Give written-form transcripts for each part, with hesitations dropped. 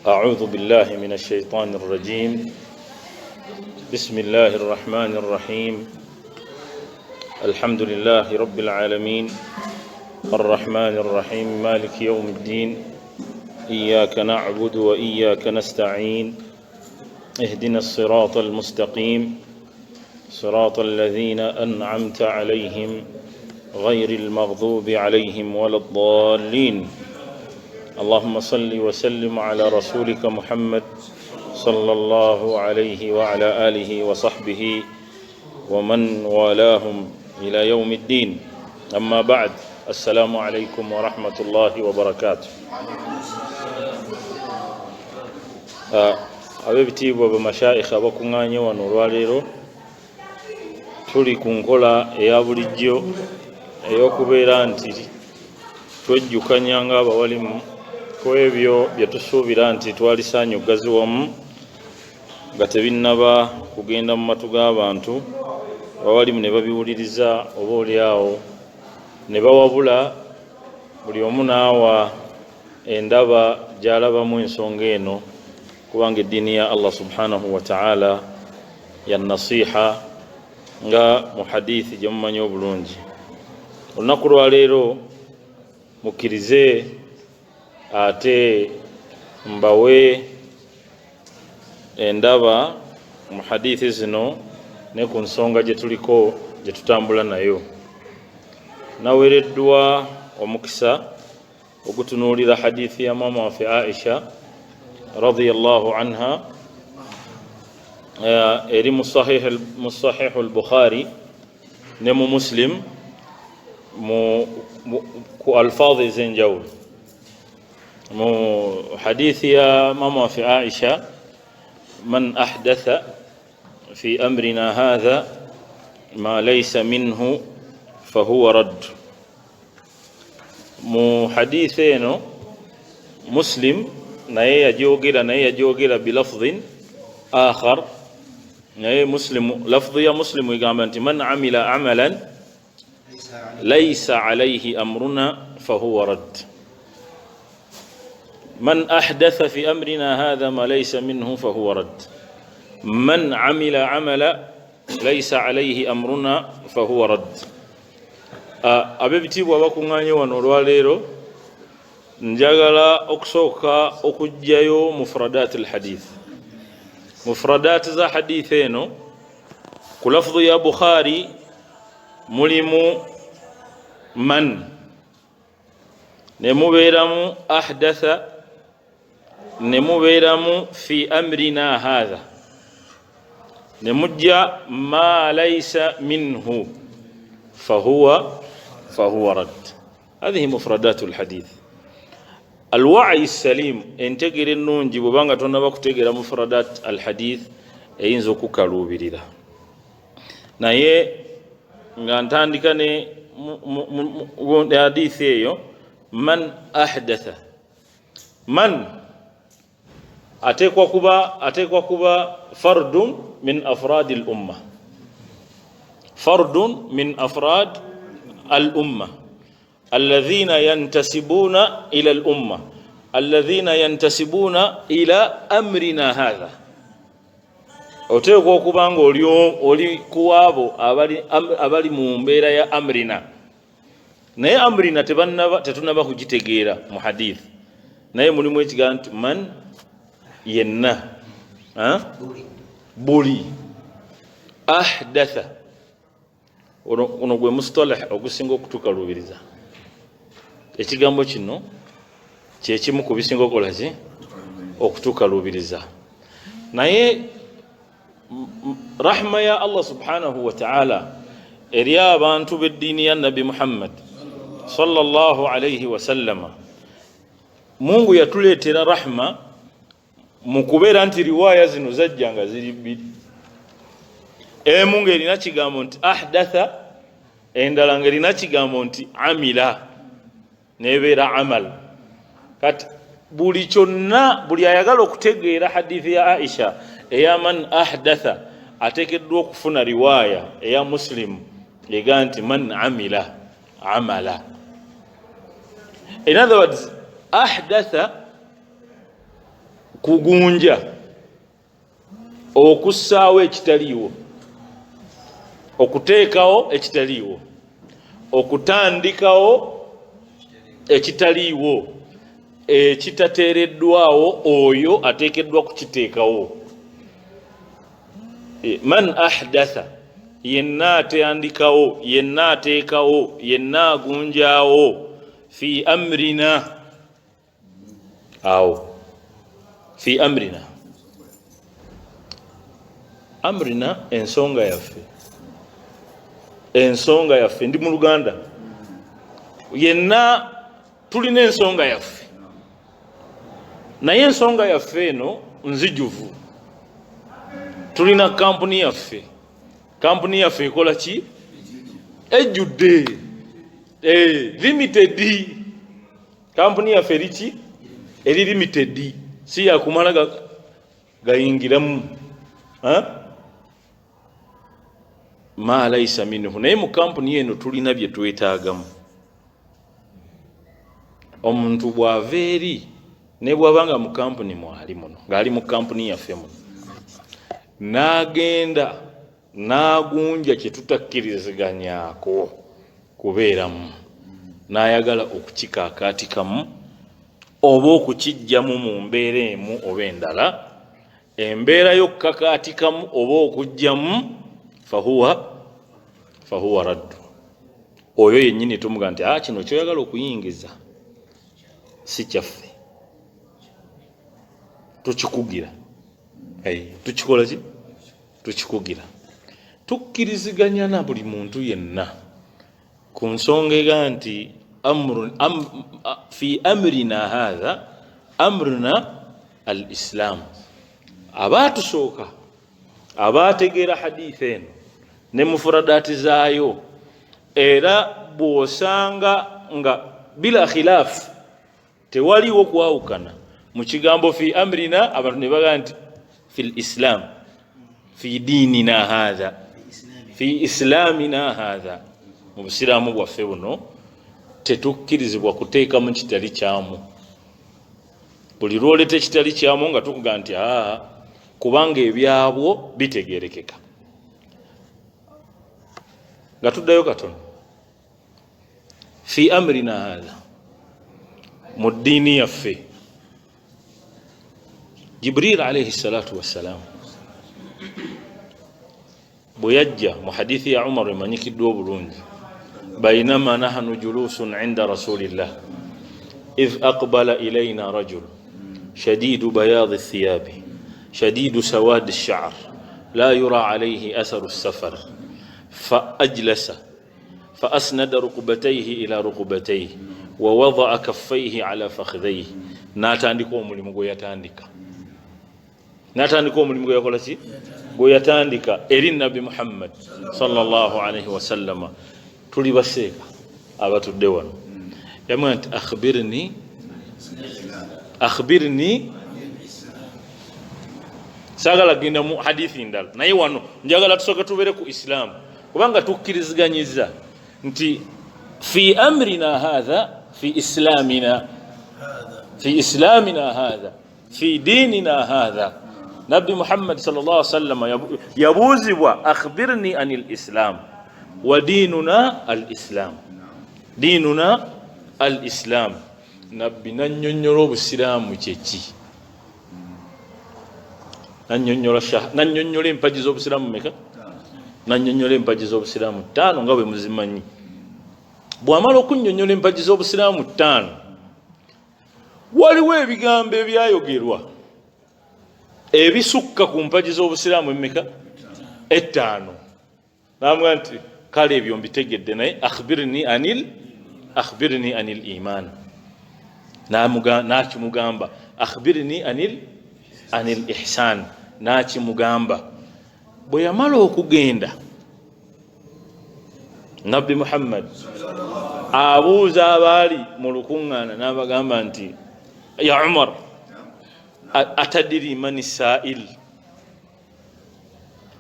أعوذ بالله من الشيطان الرجيم. بسم الله الرحمن الرحيم. الحمد لله رب العالمين، الرحمن الرحيم، مالك يوم الدين، إياك نعبد وإياك نستعين، اهدنا الصراط المستقيم، صراط الذين أنعمت عليهم غير المغضوب عليهم ولا الضالين. اللهم صل وسلم على رسولك محمد صلى الله عليه وعلى آله وصحبه ومن والاهم إلى يوم الدين. أما بعد، السلام عليكم ورحمة الله وبركاته. Ab'ebitiibwa, bamashaikha abakuŋŋaanye wano olwaleero, tuli ku nkola eya bulijjo ey'okubeera nti twejjukanya ng'abawalimu ku ebyo bye tusuubira nti twalisaanye okugaziwamu nga tebinnaba kugenda mu matu g'abantu, abawalimu ne babiwuliriza, oba oliawo ne bawabula, buli omu n'awa endaba gy'alabamu ensonga eno, kubanga eddiini ya Allah subhanahu wa ta'ala ya nasiha, nga mu hadithi gye mumanyi obulungi. Olunaku lwaleero mukkirize ate mbawe endaba mu hadithi zino ne ku nsonga gye tuliko, gye tutambula nayo. Naweereddwa omukisa ogutunuulira hadithi ya maama waffe Aisha radiyallahu anha, eri mu Sahihu al-Bukhari ne mu Muslim ku alfaadhi ez'enjawulo. Mu hadithi ya maama waffe Aisha, man ahdatha fi amrina hadha ma laysa minhu fahuwa radd. Mu hadithi eno Muslim naye yajogera, naye yajogera bilafdhin akhar. Naye Muslim, lafdhi ya Muslim egamba nti man amila amalan laysa alayhi amruna fahuwa radd. Man ahdatha fi amrina hadha ma laysa minhu fahuwa radd. Man amila amala laysa alayhi amruna fahuwa radd. Ab'ebitiibwa abakuŋŋaanye wano olwaleero, njagala okusooka okuggyayo mufradat alhadith, mufradat za hadith eno. Ku lafdhu ya Bukhari mulimu man, ne mubeeramu ahdatha, ne mubeeramu fi amrina hadha, ne mujja ma laysa minhu fahuwa radd. Hadhihi mufradatu alhadith. Alwayi salim, entegera ennungi, bwebanga tonaba kutegeera mufradat alhadith eyinza okukaluubirira. Naye nga ntandika ne hadithi eyo, man ahdatha, man ateekwa kuba fardun min afradi al umma, fardun min afrad al umma alladhina yantasibuna ila al umma, alladhina yantasibuna ila amrina hadha. Oteekwa okuba nga oli ku abo abali mu mbeera ya amrina. Naye amrina tetunaba kugitegeera mu hadith, naye mulimu ekigambo nti man, yenna, buli ahdatha. Ono gwe mustalah ogusinga okutukaluubiriza. Ekigambo kino kyekimu ku bisinga okukola ki? Okutukaluubiriza. Naye Rahma ya Allah subhanahu wa ta'ala eri abantu b'eddiini ya Nabbi Muhammad sallallahu alayhi wasallama. Mungu yatuleetera rahma mu kubeera nti riwaaya zino zajja nga ziri bbiri, emu ng'erina kigambo nti ahdatha, endala ng'erina kigambo nti amila, nebeera amal. Kati buli kyonna, buli ayagala okutegeera hadithi ya Aisha eya man ahdatha ateekeddwa okufuna riwaaya eya Muslim ega nti man amila amala. In other words, ahdatha kugunja, okussaawo ekitaliiwo, okuteekawo ekitaliiwo, okutandikawo ekitaliiwo, ekitateereddwawo oyo ateekeddwa kukiteekawo. Man ahdatha, yenna atandikawo, yenna ateekawo, yenna agunjaawo, fi amrina, awo fi amrina, amrina ensonga yaffe, ensonga yaffe, ndi mu Luganda, yenna tulina ensonga yaffe, naye ensonga yaffe eno nzijuvu. Tulina kampuni yaffe, kampuni yaffe ekola ki? Ejjudde, limited. Kampuni yaffe eri ki? Eri limited, si yakumala gayingiramu ma laisa minhu. Naye mu kampuni eno tulina bye twetaagamu. Omuntu bw'ava eri ne bw'aba nga mu kampuni mwali muno, ng'ali mu kampuni yaffe muno, n'agenda n'agunja kye tutakkiriziganyako kubeeramu, n'ayagala okukikaakaatikamu oba okukiggyamu mu mbeera emu oba endala, embeera y'okukakaatikamu oba okuggyamu, fahuwa raddu. Oyo yennyini tumuga nti kino kyoyagala okuyingiza si kyaffe, tukikugira. Tukikola ki? Tukikugira. Tukkiriziganya na buli muntu yenna ku nsonga ega nti fi amrina hatha, amruna al-islam. Abaatusooka abaategeera hadith eno ne mufuradaati zaayo, era bw'osanga nga bila khilaf, tewaliwo kwawukana mu kigambo fi amrina, abantu ne bagamba nti fi islam, fi dinina hatha, fi islamina hatha. Mu busiraamu bwaffe buno tetukkirizibwa kuteekamu kitali kyamu. Buli lw'oleeta ekitali kyamu nga tukuga nti kubanga ebyabwo bitegeerekeka. Nga tuddayo katono, fi amrina hatha, mu ddiini yaffe, Jibril alayhi salatu wassalam bwe yajja mu hadithi ya Umar emanyikiddwa obulungi, bainama nahnu julusun inda rasulillah idh aqbala ilayna rajul shadidu bayadi thiyabi shadidu sawadi ash-sha'r la yura alayhi atharu as-safar fa ajlasa fa asnada rukbatayhi ila rukbatayhi wa wada'a kaffayhi ala fakhdhayhi. N'atandika omulimu gwe yatandika, n'atandika omulimu gwe yakola ki? Gwe yatandika eri Nabbi Muhammad sallallahu alayhi wasallama. Tuli baseeka abatudde wano, yamugamba nti akhbirni, akhbirni. Saagala genda mu hadithi ndala, naye wano njagala tusooke tubeere ku Islaamu, kubanga tukkiriziganyiza nti fi amrina hatha, fi islamina, fi islamina hatha, fi dinina hatha. Nabbi Muhammad sallallahu alaihi wasallam yabuuzibwa akhbirni anil islam wa dinuna al islam, dinuna al islam. Nabbi nannyonnyola obusiraamu kyeki, nannyonnyola empagi z'obusiraamu meka, nannyonnyola empagi z'obusiraamu 5 nga bwe muzimanyi. Bw'amala okunnyonnyola empagi z'obusiraamu 5, waliwo ebigambo ebyayogerwa Ebisukka ku mpagi z'obusiraamu emmeka? Ettaano. Namugamba nti kale ebyo mbitegedde, naye akhbirni anil akhbirni anil iman. Nakimugamba akhbirni anil ihsan, nakimugamba. Bwe yamala okugenda, Nabbi Muhammad abuuza abaali mu lukuŋŋaana n'abagamba nti ya Umar, atadiri mani sail,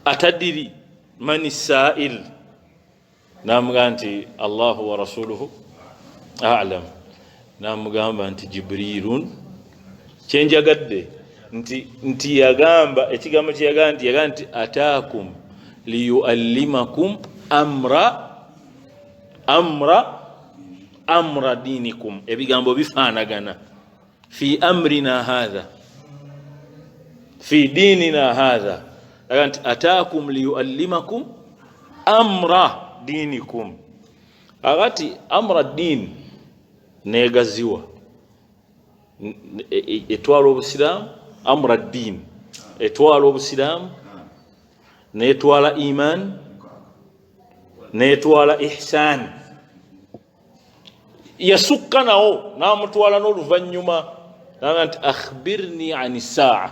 atadiri mani sail? Namugamba nti Allahu wa rasuluhu alam. Namugamba nti Jibrilun. Kyenjagadde nti yagamba ekigambo kyeyagamba nti yagamba nti ataakum liyuallimakum amra dinikum. Ebigambo bifaanagana. Fi amrina hadha, fi dinina hadha. Agamba nti ataakum liyuallimakum amra dinikum. Akati amra din negaziwa etwala obusiraamu, amra din etwala obusiraamu, netwala iman, netwala ihsan. Yasukka nawo namutwala n'oluvannyuma naga nti akhbirni ani saa.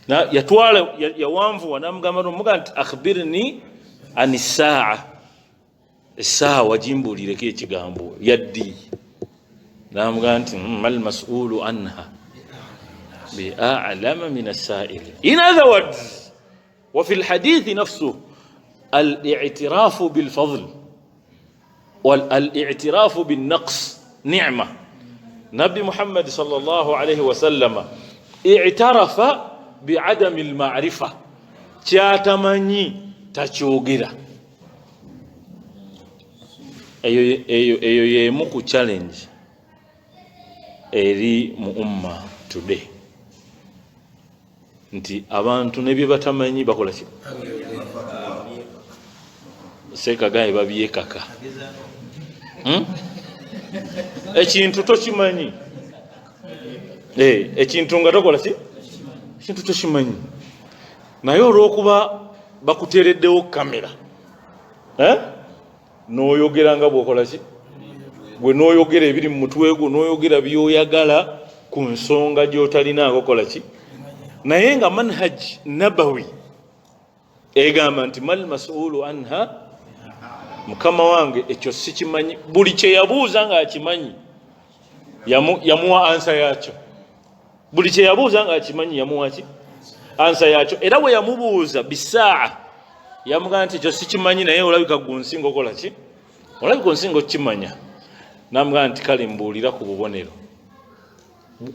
Yatwala yawanvuwa namugamba nomuga nti akhbirni ani saa, essaawa gimbuulireko ekigambo yaddi. Namugamba nti mal mas'ulu anha bi'alama min as-sa'il. In other words, wa fi al-hadithi nafsuhu al-i'tirafu bil-fadl wal al-i'tirafu bin-naqs ni'ma. Nabbi Muhammad sallallahu alayhi wa sallam i'tarafa bi'adami al-ma'rifa, kyatamanyi takyogera. Eyo yemu ku challenge eri mu umma today, nti abantu ne bye batamanyi bakola ki? Seekagaye babyekaka. Ekintu tokimanyi, ekintu nga tokola ki? Ekintu tokimanyi, naye olw'okuba bakuteereddewo kamera n'oyogera nga bw'okola ki? Gwe n'oyogera ebiri mu mutwe gwo, n'oyogera by'oyagala ku nsonga gy'otalinaako kola ki? Naye nga manhaj nabawi egamba nti mal mas'ulu anha, mukama wange ekyo sikimanyi. Buli kye yabuuza ng'akimanyi yamuwa ansa yakyo. Buli kye yabuuza ng'akimanyi yamuwa ki? Ansa yakyo. Era bwe yamubuuza bisaa yamugamba nti ekyo sikimanyi, naye olabika gwe onsinga okola ki? Olabika onsinga okukimanya. Namugamba nti kale mbuulira ku bubonero.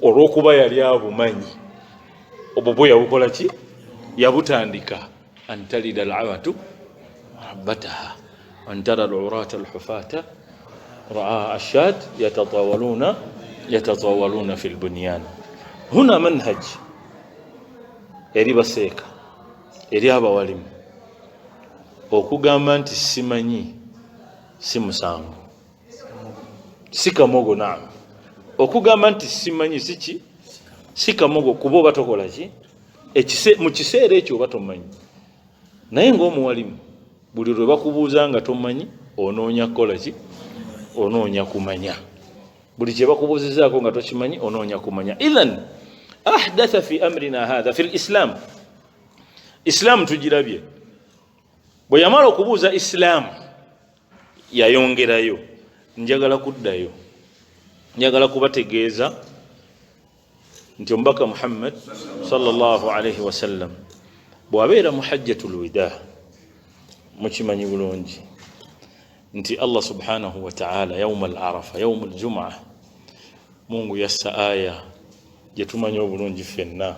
Olw'okuba yali abumanyi, obwo bwe yabukola ki? Yabutandika. Antalida al-amatu rabbataha antara al-urata al-hufata raa ashat yatatawaluna fi al-bunyan. Huna manhaj eri baseeka, eri abawalimu, okugamba nti simanyi si musango, si kamogo. Naam, okugamba nti simanyi siki si kamogo, kuba oba tokola ki mu kiseera ekyo oba tomanyi. Naye ng'omuwalimu buli lwe bakubuuza nga tomanyi, onoonya kukola ki? Onoonya kumanya. Buli kye bakubuuzizaako nga tokimanyi, onoonya kumanya. Idhan ahdatha fi amrina hadha fi lislam. Islam tugirabye, bwe yamala okubuuza Islam yayongerayo. Njagala kuddayo, njagala kubategeeza nti omubaka Muhammad sallallahu alaihi wasallam bw'abeera mu hajjatul wida, mukimanyi bulungi nti Allah subhanahu wa ta'ala yauma al arafa, yauma al jumaa, Mungu yassa aya gye tumanyi obulungi ffenna,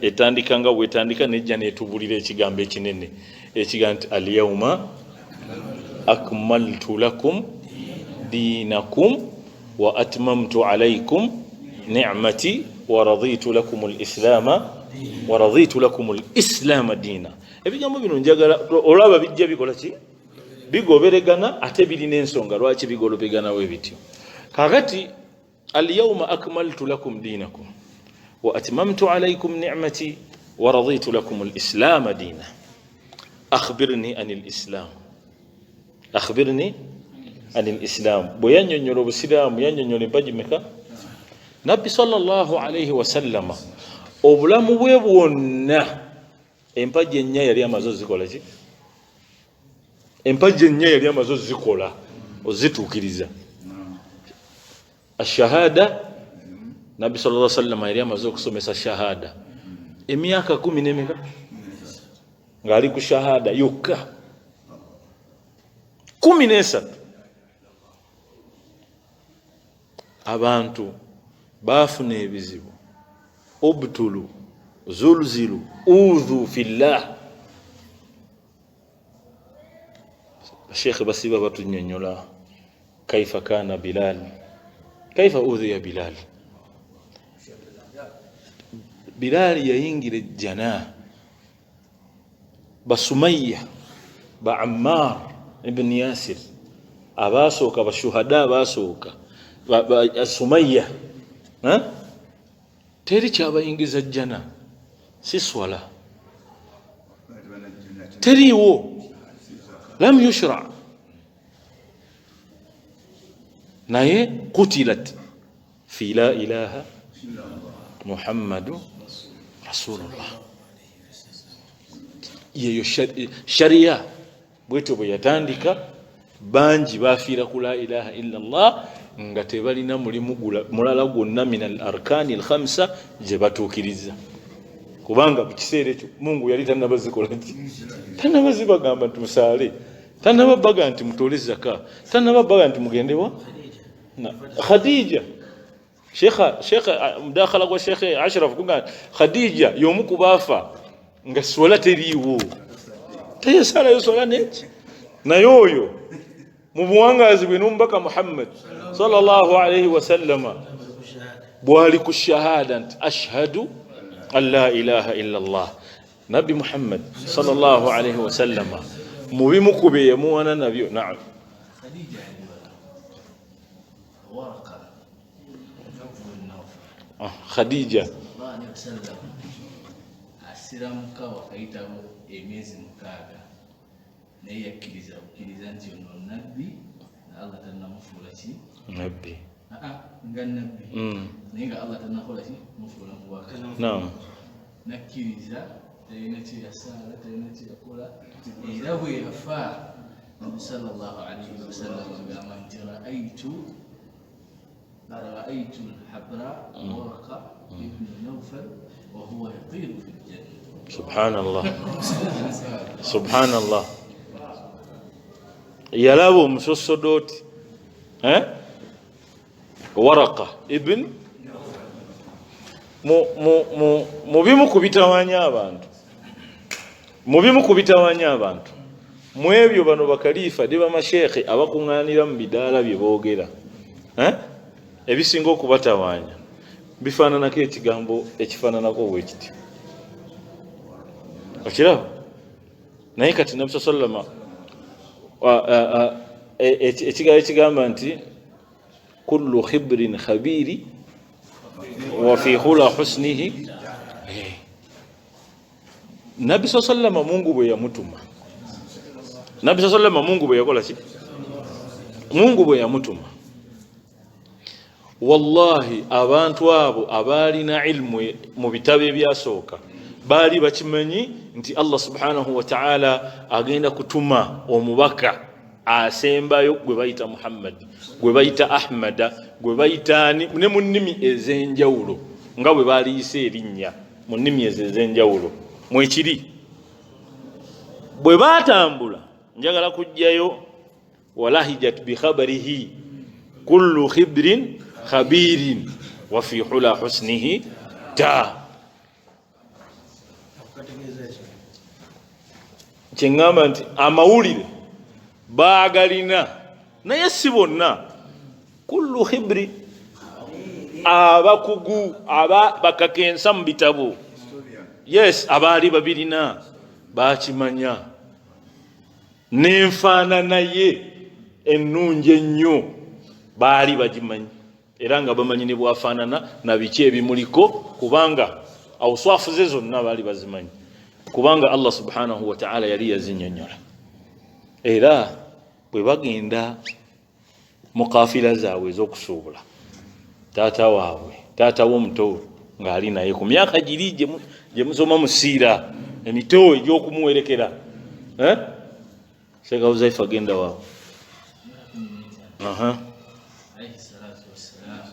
etandika nga bwetandika nejja netubulira ekigambo ekinene ekigambo nti al yauma akmaltu lakum dinakum wa atmamtu alaykum ni'mati wa raditu lakum al-islama wa raditu lakum al-islama dina. Ebigambo bino njagala olaba bijja bikola ki? Bigoberegana, ate birina ensonga lwaki bigolobegana we bityo. Kakati Alyawma akmaltu lakum dinakum wa atmamtu alaykum ni'mati wa raditu lakum al-islama dina. Akhbirni anil islam. Akhbirni anil islam. Bwe yannyonnyola obusiraamu, yannyonnyola empagi meka? Nabbi sallallahu alayhi wasallama obulamu bwe bwonna empagi ennya yali amaze ozikola ki? Empagi ennya yali amaze ozikola, ozituukiriza. Ashahada, Nabbi sallallahu alayhi wasallama yali amaze okusomesa shahada emyaka 10 n'emeka ng'ali ku shahada yokka 13. Abantu baafuna ebizibu, ubtulu zulzilu udhu fillah. Sheikh basiba batunyonyola kaifa kana Bilal, kaifa udhiya Bilal. Bilal yayingira ejjana, Basumaya ba Ammar ibn Yasir abasooka, bashuhada abasooka, Sumaya teri kyabayingiza jjana, si swala teriiwo, lam yushra, naye kutilat fi la ilaha Muhammadu rasulullah. Yeyo sharia bwetyo bwe yatandika, bangi bafiira ku la ilaha illa Allah nga tebalina mulimu mulala gwonna min al arkani al khamsa gye batuukiriza, kubanga mu kiseera ekyo Mungu yali tannabazikola ki, tannabazibagamba nti musaale, tannababaga nti mutole zaka, tannababaga nti mugendewa. Khadija, Sheikh mudakhala gwa Sheikh Ashraf kuga Khadija y'omu ku baafa nga swala teriiwo, teyesalayo swala neki, naye oyo mu buwangaazi bwe n'omubaka Muhammad sallallahu alayhi wasallama bwali ku shahada nti ashhadu an la ilaha illa Allah. Nabbi Muhammad sallallahu alayhi wasallama mu bimu ku bye yamuwana nabyo. Naam, Khadija asiramuka wakayitawo emyezi 6 naye yakkiriza bukkiriza nti ono nabbi na Allah tannamufuula ki nabbi, nga nabbi, naye nga Allah tannakola ki mufuula mubaka. Naam, nakkiriza, talina kye yasaala, talina kye yakola, era bwe yafa Nabbi sallallahu alayhi wasallam agamba nti ra'aytu al-habra Waraqa ibn Nawfal wa huwa yatiru fi al-janna. Subhanallah, subhanallah. Yalaba omusosodooti Waraqa ibn mu bimu ku bitawanya abantu, mu bimu ku bitawanya abantu mu ebyo bano bakalifa ne bamashekhe abakuŋŋaanira mu bidaala bye boogera, ebisinga okubatawanya bifaananako ekigambo ekifaananako bwe kityo, okiraba. Naye kati Nabbi sallama ekigambo ekigamba nti kullu khibrin khabiri wa fi khula husnihi. Nabbi sallama Mungu bwe yamutuma, Nabbi sallama Mungu bwe yakola ki, Mungu bwe yamutuma, wallahi abantu abo abaalina ilmu mu bitabo ebyasooka baali bakimanyi nti Allah subhanahu wa ta'ala agenda kutuma omubaka asembayo gwe bayita Muhammad, gwe bayita Ahmada, gwe bayita ani, ne mu nnimi ez'enjawulo nga bwe baaliyise erinnya mu nnimi ezo ez'enjawulo mwekiri. Bwe baatambula njagala kujjayo walahijat bikhabarihi kullu khibrin khabirin wa fi hula husnihi ta. Kyeŋŋamba nti amawulire baagalina naye si bonna. Kullu khibri, abakugu aba bakakensa mu bitabo, yes, abaali babirina bakimanya, n'enfaanana ye ennungi ennyo baali bagimanyi. Era nga bamanyi ne bwafaanana na biki ebimuliko, kubanga awuswafu ze zonna baali bazimanyi, kubanga Allah subhanahu wa ta'ala yali yazinnyonnyola. Era bwe bagenda mu kaafira zaabwe ez'okusuubula, taata waabwe, taata w'omuto ng'ali naye ku myaka giri gye musoma mu siira emito egy'okumuwerekera, Sheikh Huzaifa agenda waawe. Alayhi salatu wassalam,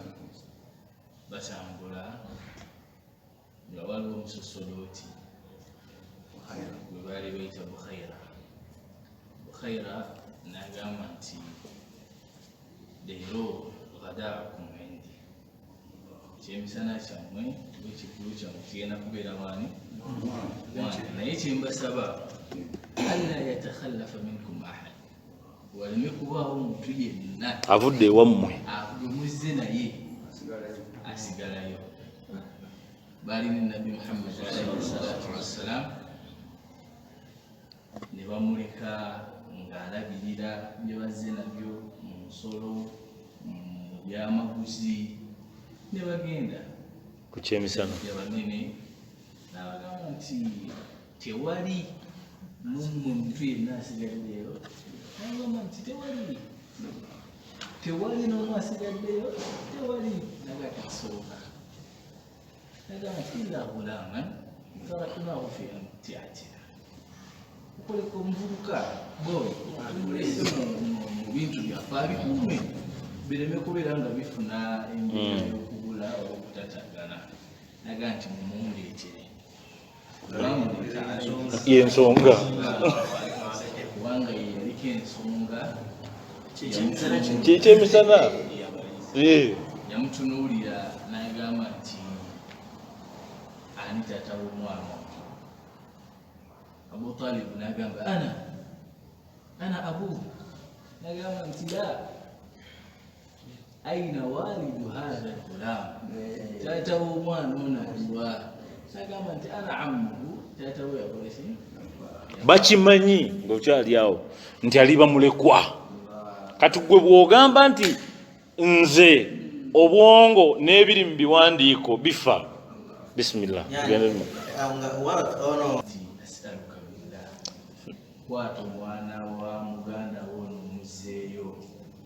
batambula nga waliwo omusosodooti gwe baali bayita Bukhaira. Bukhaira n'agamba nti leero ghadaakum indi, ekyemisana kyammwe oba ekigulu kyammwe kigenda kubeera waani wange, naye kyembasaba alla yatakhallafa minkum ahad, waleme kubaawo muntu yenna avudde ewammwe gwe muzze naye asigalayo. Baali ne Nabbi Muhammad alayhi salatu wassalam, ne bamuleka ng'alabirira bye bazze nabyo mu nsolo, mu byamaguzi, ne bagenda ku kyemisana. Abanene n'abagamba nti tewali mummwe muntu yenna asigaddeyo. N'abagamba nti tewali, tewali n'omu asigaddeyo, tewali. Naga tekisoboka. Nagamba nti illa ghulaman taraknahu fi amtiatina, okoleka omuvubuka boy tumulese mu bintu byaffe abikuume bireme kubeera nga bifuna embeera y'okubula oba okutatagana. Naga nti mumundeetere. Bamuleeta yensonga, kubanga ye yaliko ensonga. Kyekyemisana. Yamutunuulira n'agamba nti ani taata w'omwana ono? Abu Talibu n'agamba ana ana abu, n'agamba nti la, aina walidu hadha lgulam, taata w'omwana ono aliwa? N'agamba nti ana ammuhu, taata we yakoleki. Bakimanyi ng'okyali awo nti aliba mulekwa. Kati gwe bw'ogamba nti nze obwongo n'ebiri mu biwandiiko bifa, bismillah. Tugende mu- Nti asaluka billah, kwata omwana wa muganda wo n'omuzzeeyo,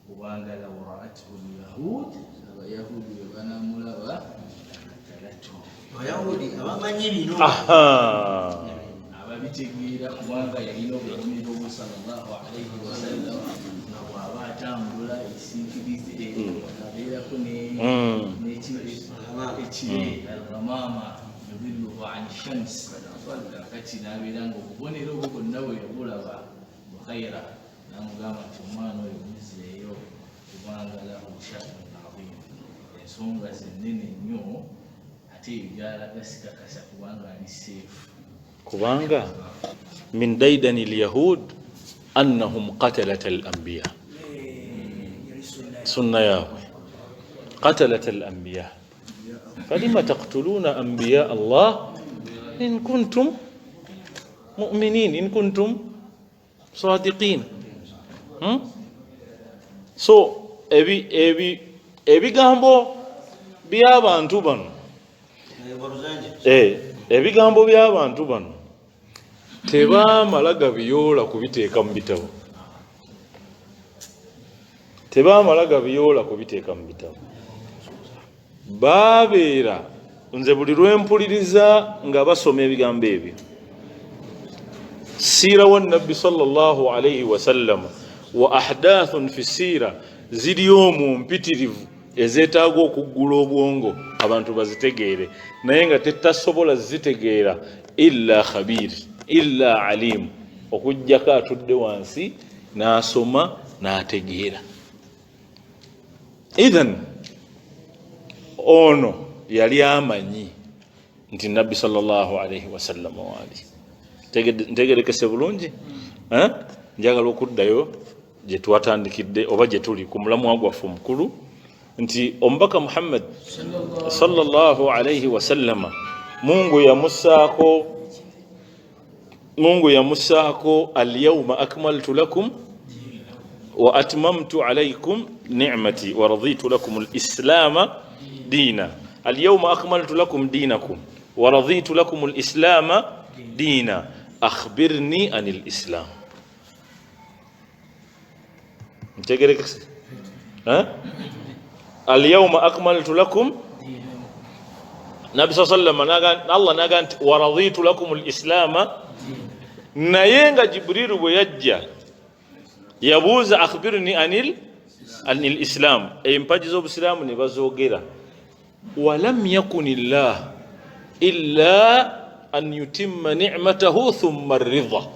kubanga law raathu lyahud, abayahudi bwe banamulaba katalatu. Abayahudi abamanyi bino. Aha. Ababitegeera, kubanga yalina obubonero bwe sallallahu alaihi wasallam, nga bw'aba atambula ekisiikirize abeerako n'ekire, ekire alghamama yudilluhu an shams. Kakati n'abeera nga obubonero obwo bwonna bwe yabulaba, Bukhaira n'amugamba nti omwana oyo muzzeeyo, kubanga lahu shanun azim, ensonga ze nnene nnyo, ate ebyo byalaga sikakasa kubanga ali safe. Kubanga min daidani lyahud annahum qatalat al anbiya, sunna yaabwe qatalat al anbiya, falima taqtuluna anbiya Allah in kuntum muminin, in kuntum sadiqin. So ebigambo by'abantu bano, ebigambo by'abantu bano tebamala gabiyoola kubiteeka mu bitabo, tebamala gabiyoola kubiteeka mu bitabo. Babeera nze buli lwempuliriza nga basoma ebigambo ebyo, siira wa nabbi sallallahu alaihi wasallam wa ahdathun fi siira ziri omwo mpitirivu ezeetaaga okuggula obwongo abantu bazitegeere, naye nga tetasobola zitegeera illa khabir illa alim, okuggyako atudde wansi n'asoma n'ategeera. Ithan ono yali amanyi nti nabbi sallallahu alaihi wasallam waali. Ntegerekese bulungi? Njagala okuddayo gye twatandikidde oba gye tuli ku mulamwa gwaffe omukulu, nti omubaka Muhammad sallallahu alaihi wasallama Mungu yamusaako alyauma akmaltu lakum Wa atmamtu alaykum ni'mati wa raditu lakum al-islama dina. Al-yawma akmaltu lakum dinakum wa raditu lakum al-islama dina. Akhbirni anil islam. Ntegerekese? Al-yawma akmaltu lakum Nabi sallallahu alayhi wasallam Allah naga nti wa raditu lakum al-islama. Naye nga Jibrilu bwe yajja yabuuza akhbirni anil islam, empaji z'obusiraamu ne bazoogera. Walam yakun llah illa an yutimma ni'matahu thumma ar-ridha.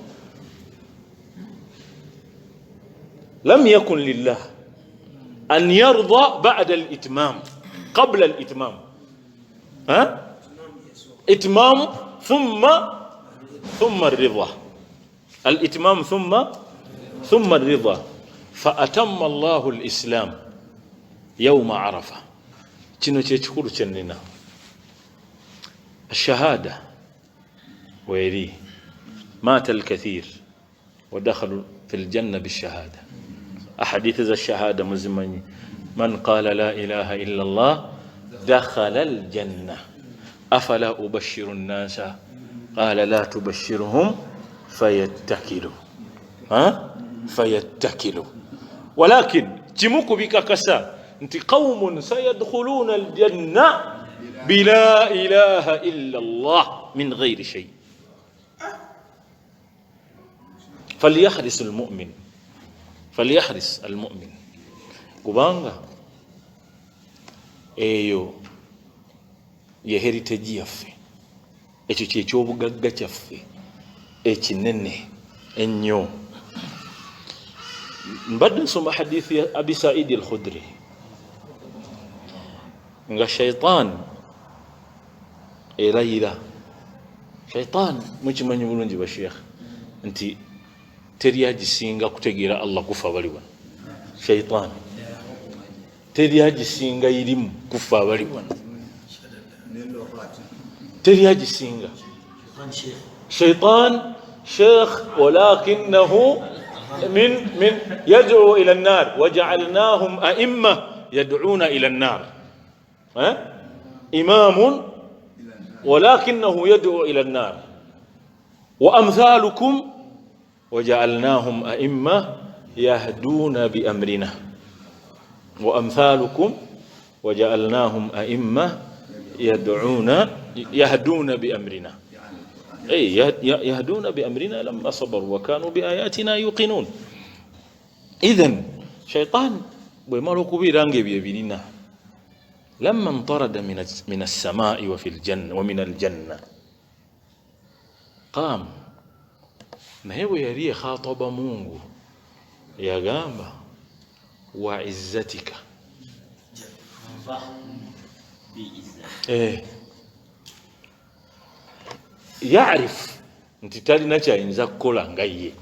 Lam yakun lillah an yarda ba'da al-itmam, qabla al-itmam. Itmam thumma ar-ridha. Al-itmam thumma الرضا. فأتم الله الإسلام يوم عرفة. kino kyekikulu kyenina الشهادة ويري مات الكثير ودخلوا في الجنة بالشهادة. أحاديث ذا الشهادة مزمني من قال لا إله إلا الله دخل الجنة أفلا أبشر الناس قال لا تبشرهم فيتكلوا. فيتكلوا. ولكن kimu bikakasa nti qaumun sayadkhuluna aljanna bila ilaha illa Allah min ghairi shay. Falyahris almu'min, falyahris almu'min, kubanga eyo ye heritage yaffe, ekyo kyekyobugagga kyaffe ekinene ennyo. Mbadde nsoma hadithi ya Abi Saidi al-Khudri nga shaitan erayira. Shaitan mukimanyi bulungi basheikh nti teri agisinga kutegeera Allah kufa bali wano. Shaitan teri agisinga irimu kufa bali wano, teri agisinga. Shaitan sheikh walakinahu من يدعو إلى النار وجعلناهم أئمة يدعون إلى النار. إمام ولكنه يدعو إلى النار. وأمثالكم وجعلناهم أئمة يهدون بأمرنا. وأمثالكم وجعلناهم أئمة يدعون يهدون بأمرنا. أي يهدون بأمرنا لما صبروا وكانوا بآياتنا يوقنون. إذن شيطان bwemala okubeera ng'ebyo ebirina lamma ntarada min as-samaa'i wa fil janna wa min al-janna qaam, naye bwe yali ekhaataba Mungu yagamba wa izzatika yarif nti talina kyayinza kukola nga ye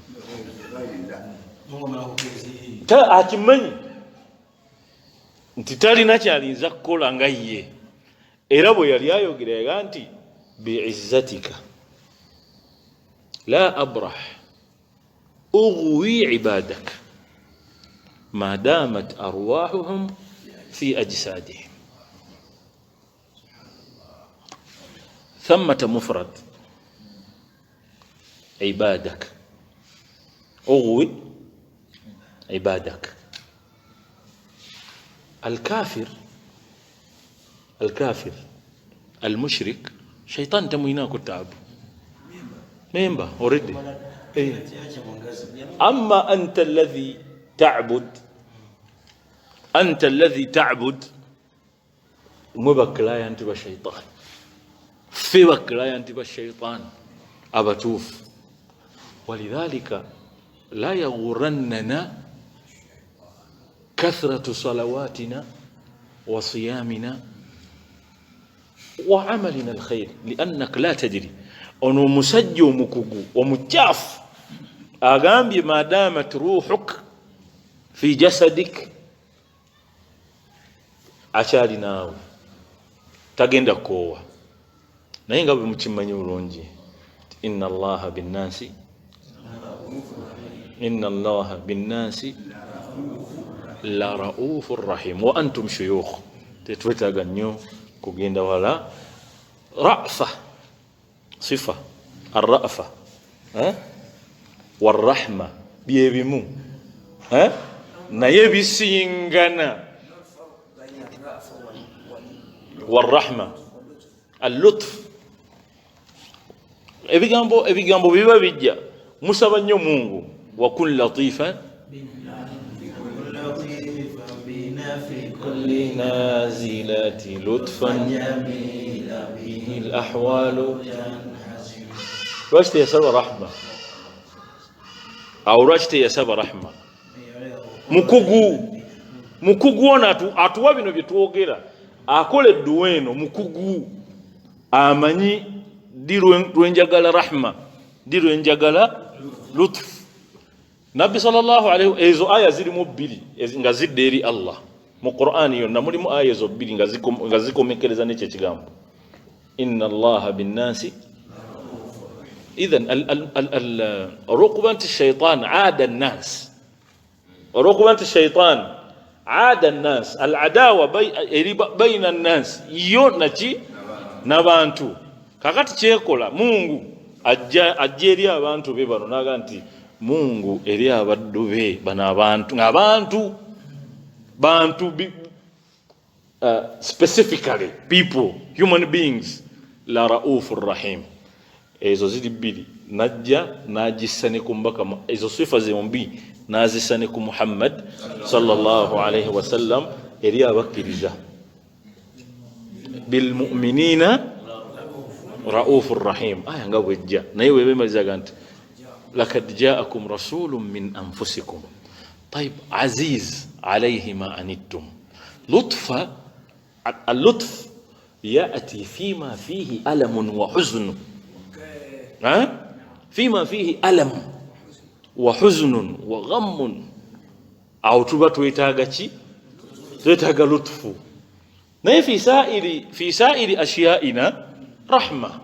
akimanyi nti talina kyayinza kukola nga ye, era bwe yali ayogera yaga nti biizzatika la abrah ughwi ibadak ma damat arwahuhum fi ajsadihim. ثمة مفرد عبادك أغوي عبادك. الكافر الكافر المشرك شيطان تمويناك التعب ميمبا already. أما أنت الذي تعبد، أنت الذي تعبد مبك لا ينتبه الشيطان في لا ينتبه الشيطان أبتوف. ولذلك لا يغرننا كثرة صلواتنا وصيامنا وعملنا الخير لأنك لا تدري أنه مسجي ومكوكو ومتشاف أغامبي ما دامت روحك في جسدك أشارنا تagenda koowa. Naye nga bwe mukimanyi bulungi inna Allaha binnansi, inna Allaha binnansi La raufu rahim. Wa antum shuyukh, tetwetaaga nnyo kugenda wala. Rafa sifa arrafa warrahma byebimu naye bisingana. Warrahma allutf, ebigambo biba bijja. Musaba nnyo Mungu wa kun latifan kulli nazilati lutfan jamila bihi alahwalu. Lwaki teyasaba rahma? Awo lwaki teyasaba rahma? Mukugu ono atuwa bino bye twogera, akola edduwa eno mukugu, amanyi ddi lwenjagala rahma, ddi lwenjagala lutf. Nabbi sallallahu alayhi, ezo aya zirimu bbiri nga zidda eri Allah mu Qur'ani yonna mulimu aya ezo bbiri nga zikomekereza n'ekyo ekigambo inna Allaha binnasi. Idhan olw'okuba nti shaitan aada nnas, olw'okuba nti shaitan aada nnas, al adawa eri baina nnas, yo naki n'abantu. Kakati kyekola Mungu ajja eri abantu be bano naga nti Mungu eri abaddu be bano abantu, abantu bantu specifically people, human beings, la raufur rahim. Ezo ziri bbiri najja n'agissa ne ku mbaka, ezo sifa zombi n'azissa ne ku Muhammad sallallahu alayhi wasallam eri abakkiriza, bilmuminina raufur rahim. Aya nga bwejja naye webemalizaga nti lakad jaakum rasulun min anfusikum tayib aziz alayhi ma anittum. Lutfa, allutf yati fima fihi alamun wa huzn, fima fihi alam wa huznun wa ghammun. Awo tuba twetaaga ki? Twetaaga lutfu. Naye fi sairi ashiyaina rahma,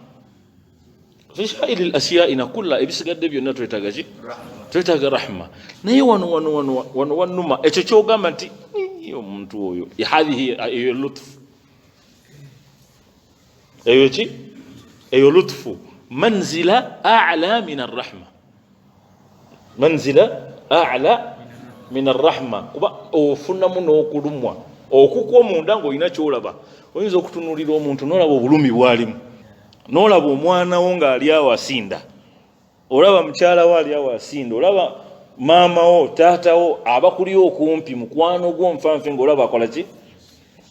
fi sairi ashiyaina kulla, ebisigadde byonna twetaaga ki? Twetaaga rahma. Naye wano wano wano wano wannuma ekyo kyogamba nti omuntu oyo hadhihi eyo lutfu, eyo ki? Eyo lutfu manzila a'la min arrahma, manzila a'la min arrahma. Kuba ofunamu n'okulumwa okukwo munda ng'olina ky'olaba. Oyinza okutunuulira omuntu n'olaba obulumi bw'alimu, n'olaba omwana wo ng'ali awo asinda, olaba mukyala wo ali awo asinda, olaba maama wo, taata wo abakuli okumpi, mukwano gwo nfanfe ng'olaba akola ki?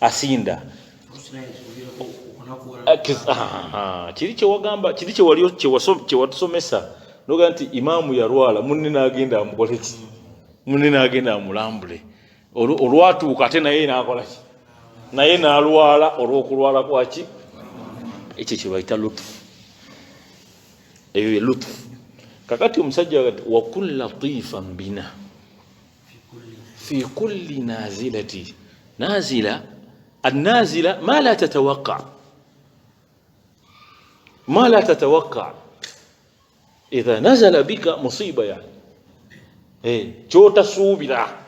Asinda. Kiri kyewagamba, kiri kyewali kyewatusomesa noga nti imaamu yalwala, munne n'agenda amukole ki? Munne n'agenda amulambule. Olwatuuka ate naye n'akola ki? Naye n'alwala olw'okulwala kwaki? Ekyo kye bayita lutfu. Eyo ye lutfu. Kakati omusajja agati wa kun latifan bina fi kulli nazilati. Nazila, annazila ma la tatawaqqa, ma la tatawaqqa idha nazala bika musiba, yani kyotasuubira.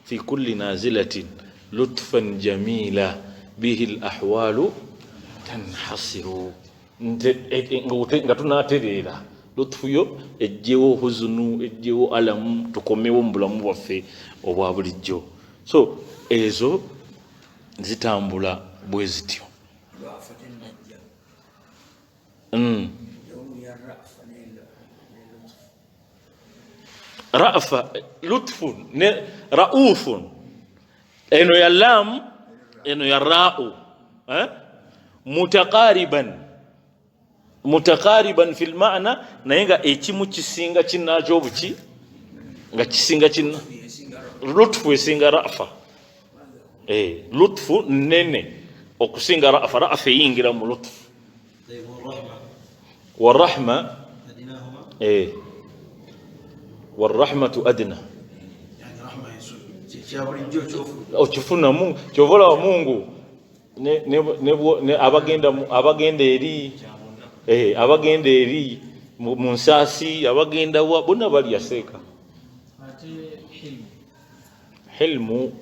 Fi kulli nazilatin lutfan jamila bihi al-ahwalu tanhasiru. Nga tunatereera lutfu yo ejjewo huzunu, ejjewo alamu, tukomewo mu bulamu bwaffe obwa bulijjo. So ezo zitambula bwe zityo. Rafa lutfun ne raufun, eno ya lam, eno ya ra'u, mutaqariban, mutaqariban fil ma'na, naye nga ekimu kisinga kinnakyo obuki nga kisinga kinna. Lutfu esinga rafa, lutfu nene okusinga rafa. Rafa eyingira mu lutfu. Warahma warahmatu adna, okifuna Mungu kyova olaba Mungu abagenda eri abagenda eri mu nsaasi, abagenda wa bonna balya seeka. Ate Hilmu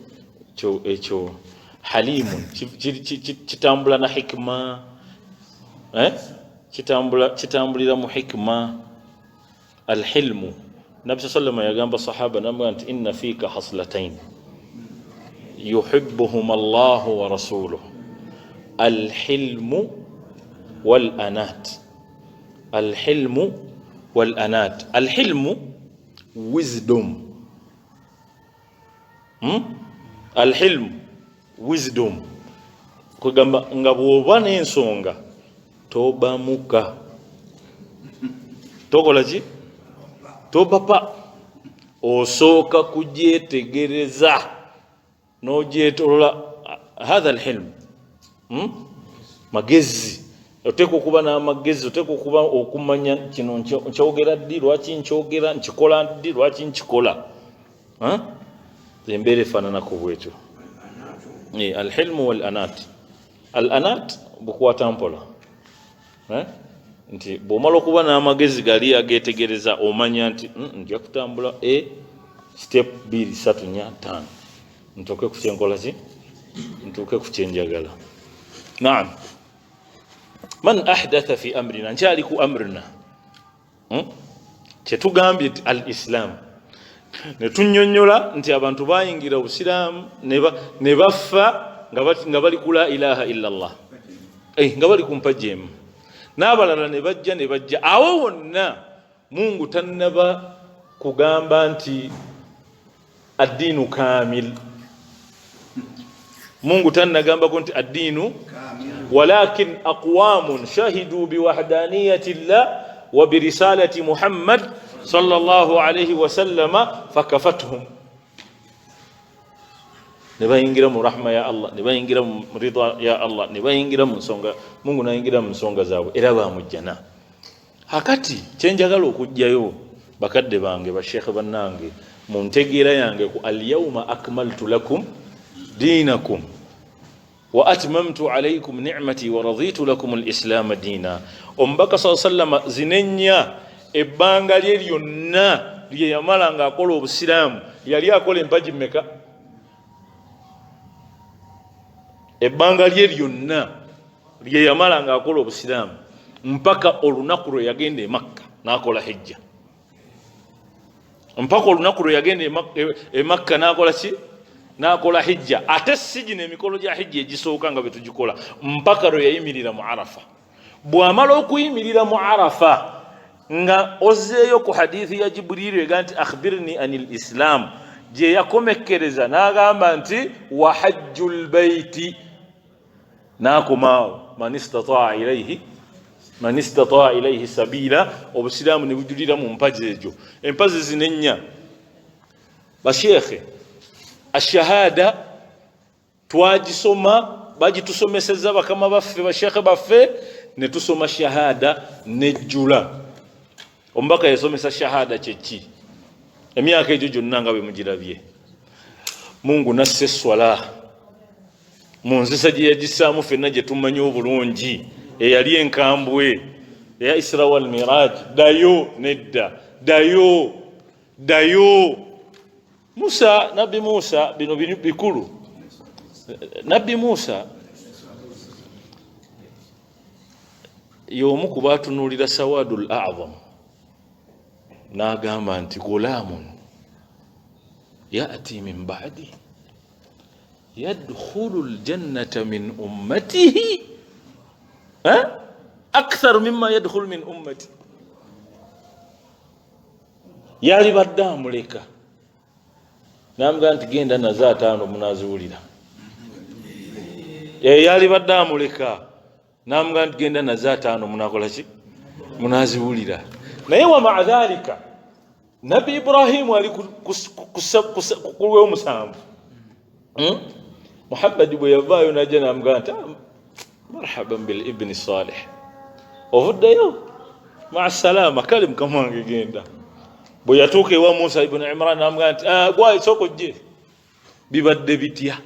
ekyo halimun kitambula na hikma, kitambulira mu hikma. Alhilmu, Nabbi sallama yagamba sahaba namugamba nti inna fika haslatain yuhibbuhuma Allahu wa rasuluhu, alhilmu wal anat. Alhilmu wal anat. Alhilmu wisdom. Alhilmu wisdom, kugamba nga bw'oba n'ensonga tobamuka, tokola ki, topapa, osooka kugyetegereza n'ogyetolola. Hatha alhilmu, magezi. Oteekwa okuba n'amagezi, oteekwa okuba okumanya kino nkyogera ddi, lwaki nkyogera, nkikola ddi, lwaki nkikola. Embeera efaananako bwetyo. Alhilmu wal anat. Al anat bukwata mpola, nti bw'omala okuba n'amagezi gali ageetegereza, omanya nti nja kutambula step 2 3 4 5 ntuuke ku kyenkola ki, ntuuke ku kyenjagala. Naam, man ahdatha fi amrina, nkyali ku amrina, kyetugambye nti al islam, ne tunnyonnyola nti abantu bayingira obusiraamu ne bafa nga bali ku la ilaha illa Allah, nga bali ku mpagi emu, n'abalala ne bajja ne bajja. Awo wonna Mungu tannaba kugamba nti addiinu kamil. Mungu tannagambako nti addiinu, walakin aqwamun shahidu biwahdaniyati llah wa birisalati Muhammad sallallahu alayhi wasallama fakafathum, ne bayingira mu rahma ya Allah, ne bayingira mu ridha ya Allah, ne bayingira mu nsonga, Mungu nayingira mu nsonga zaabwe era bamujjana. Hakati kyenjagala okujjayo bakadde bange, basheekhe bannange, mu ntegeera yange ku alyawma akmaltu lakum dinakum wa atmamtu alaykum ni'mati wa raditu lakum alislama dina. Omubaka sallallahu alayhi wasallam zinenya ebbanga lye lyonna lye yamala ng'akola obusiraamu, yali akola empagi mmeka? Ebbanga lye lyonna lye yamala ng'akola obusiraamu mpaka olunaku lwe yagenda e Makka n'akola hijja, mpaka olunaku lwe yagenda e Makka n'akola ki? N'akola hijja. Ate si gino emikolo gya hijja egisooka nga bwe tugikola, mpaka lwe yayimirira mu Arafa. Bw'amala okuyimirira mu Arafa nga ozzeeyo ku hadithi ya Jibriilu ega nti akhbirni anil islam, gye yakomekkereza n'agamba nti wa hajjul baiti, n'akomaawo man istataa ilayhi sabila. Obusiraamu ne bujulira mu mpazi ejo, empazi zino ennya. Basheekhe, ashahada twagisoma, bagitusomeseza bakama baffe, basheekhe baffe, ne tusoma shahada nejjula. Omubaka yasomesa shahada kyeki emyaka egyo gyonna nga bwe mugirabye. Mungu nassa esswala mu nzisa gye yagisaamu ffenna gye tumanyi obulungi, eyali enkambwe eya Isra wal Miraj. Ddayo nedda, ddayo, ddayo. Musa, Nabbi Musa, bino bikulu. Nabbi Musa y'omu ku baatunuulira Sawadul A'zam n'agamba nti gulamun ya'ti min ba'di yadkhulu ljannata min ummatihi akthar mimma yadkhulu min ummati. Yali badde amuleka n'amugamba nti genda nazo 5 munaziwulira. Yali badde amuleka n'amugamba nti genda nazo 5 munakola ki, munaziwulira. Naye wa ma'a dhalika Nabbi Ibrahimu ali ku lw'omusanvu. Muhammad bwe yavaayo n'ajja n'amugamba nti marhaban bil ibni salih, ovuddeyo maa salama, kale mukama wange genda. Bwe yatuuka ewa Musa ibn Imran n'amugamba nti gwayi sooka ojje, bibadde bitya?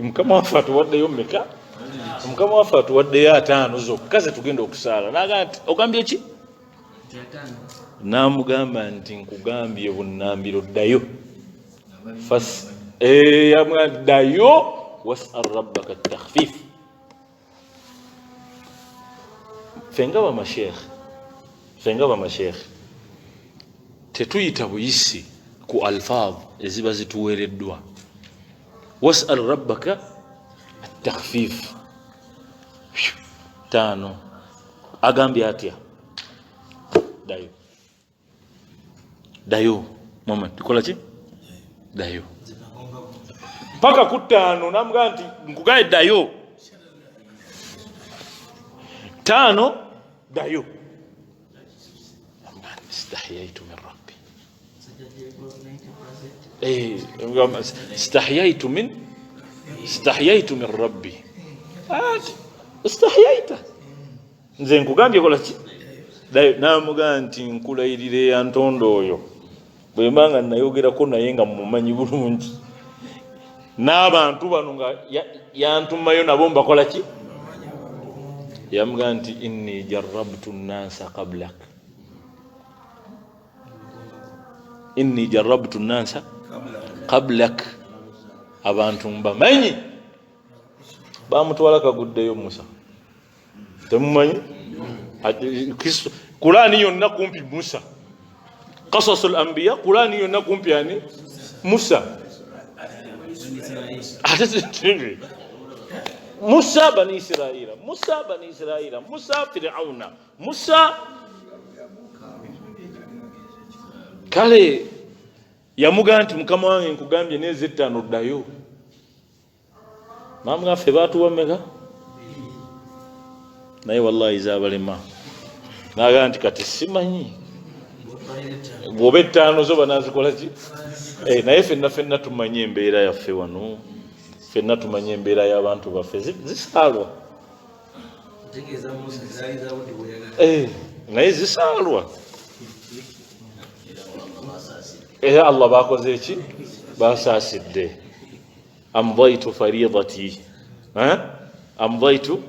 Mukama waffe atuwaddeyo mmeka? Mukama waffe atuwaddeyo 5 zokka ze tugenda okusaala. N'agamba nti ogambye ki? N'amugamba nti nkugambye bunnambiro ddayo. Ddayo wasal rabbaka takhfif. Fenga bamasheekh tetuyita buyisi ku alfaadh eziba zituweereddwa. Wasal rabbaka takhfif. 5 agambye atya? Dayo dayo mama tukola ki? Dayo paka ku 5 namugamba nti nkugaye dayo 5 dayo. Istahyaytu min rabbi, istahyaytu min rabbi. Istahyaita nze nkugambye kola ki? Dayo. Namugamba nti nkulayirira yantonda oyo bwe mbanga nayogerako naye nga mumanyi bulungi n'abantu bano nga yantumayo nabo mbakola ki? Yamugamba nti inni jarrabtu nnasa qablak, inni jarrabtu nnasa qablak, abantu mbamanyi. Bamutwala kaguddeyo Musa, temumanyi? Kurani yonna kumpi Musa, Qasasul Anbiya Kurani yonna kumpi ani? Musa. Ate Musa bani Israila, Musa bani Israila, Musa Firauna, Musa. Kale yamugamba nti mukama wange nkugambye n'ezi 5 ddayo. Namugamba ffe baatuwa mmeka? Naye wallahi zaabalema. Nagamba nti kati simanyi bw'oba 5 zo banazikola ki? Naye ffenna tumanyi embeera yaffe wano, ffenna tumanyi embeera y'abantu baffe zisaalwa. Naye zisaalwa. Era Allah bakoze ki? Basaasidde. Amdaitu faridati, amdaitu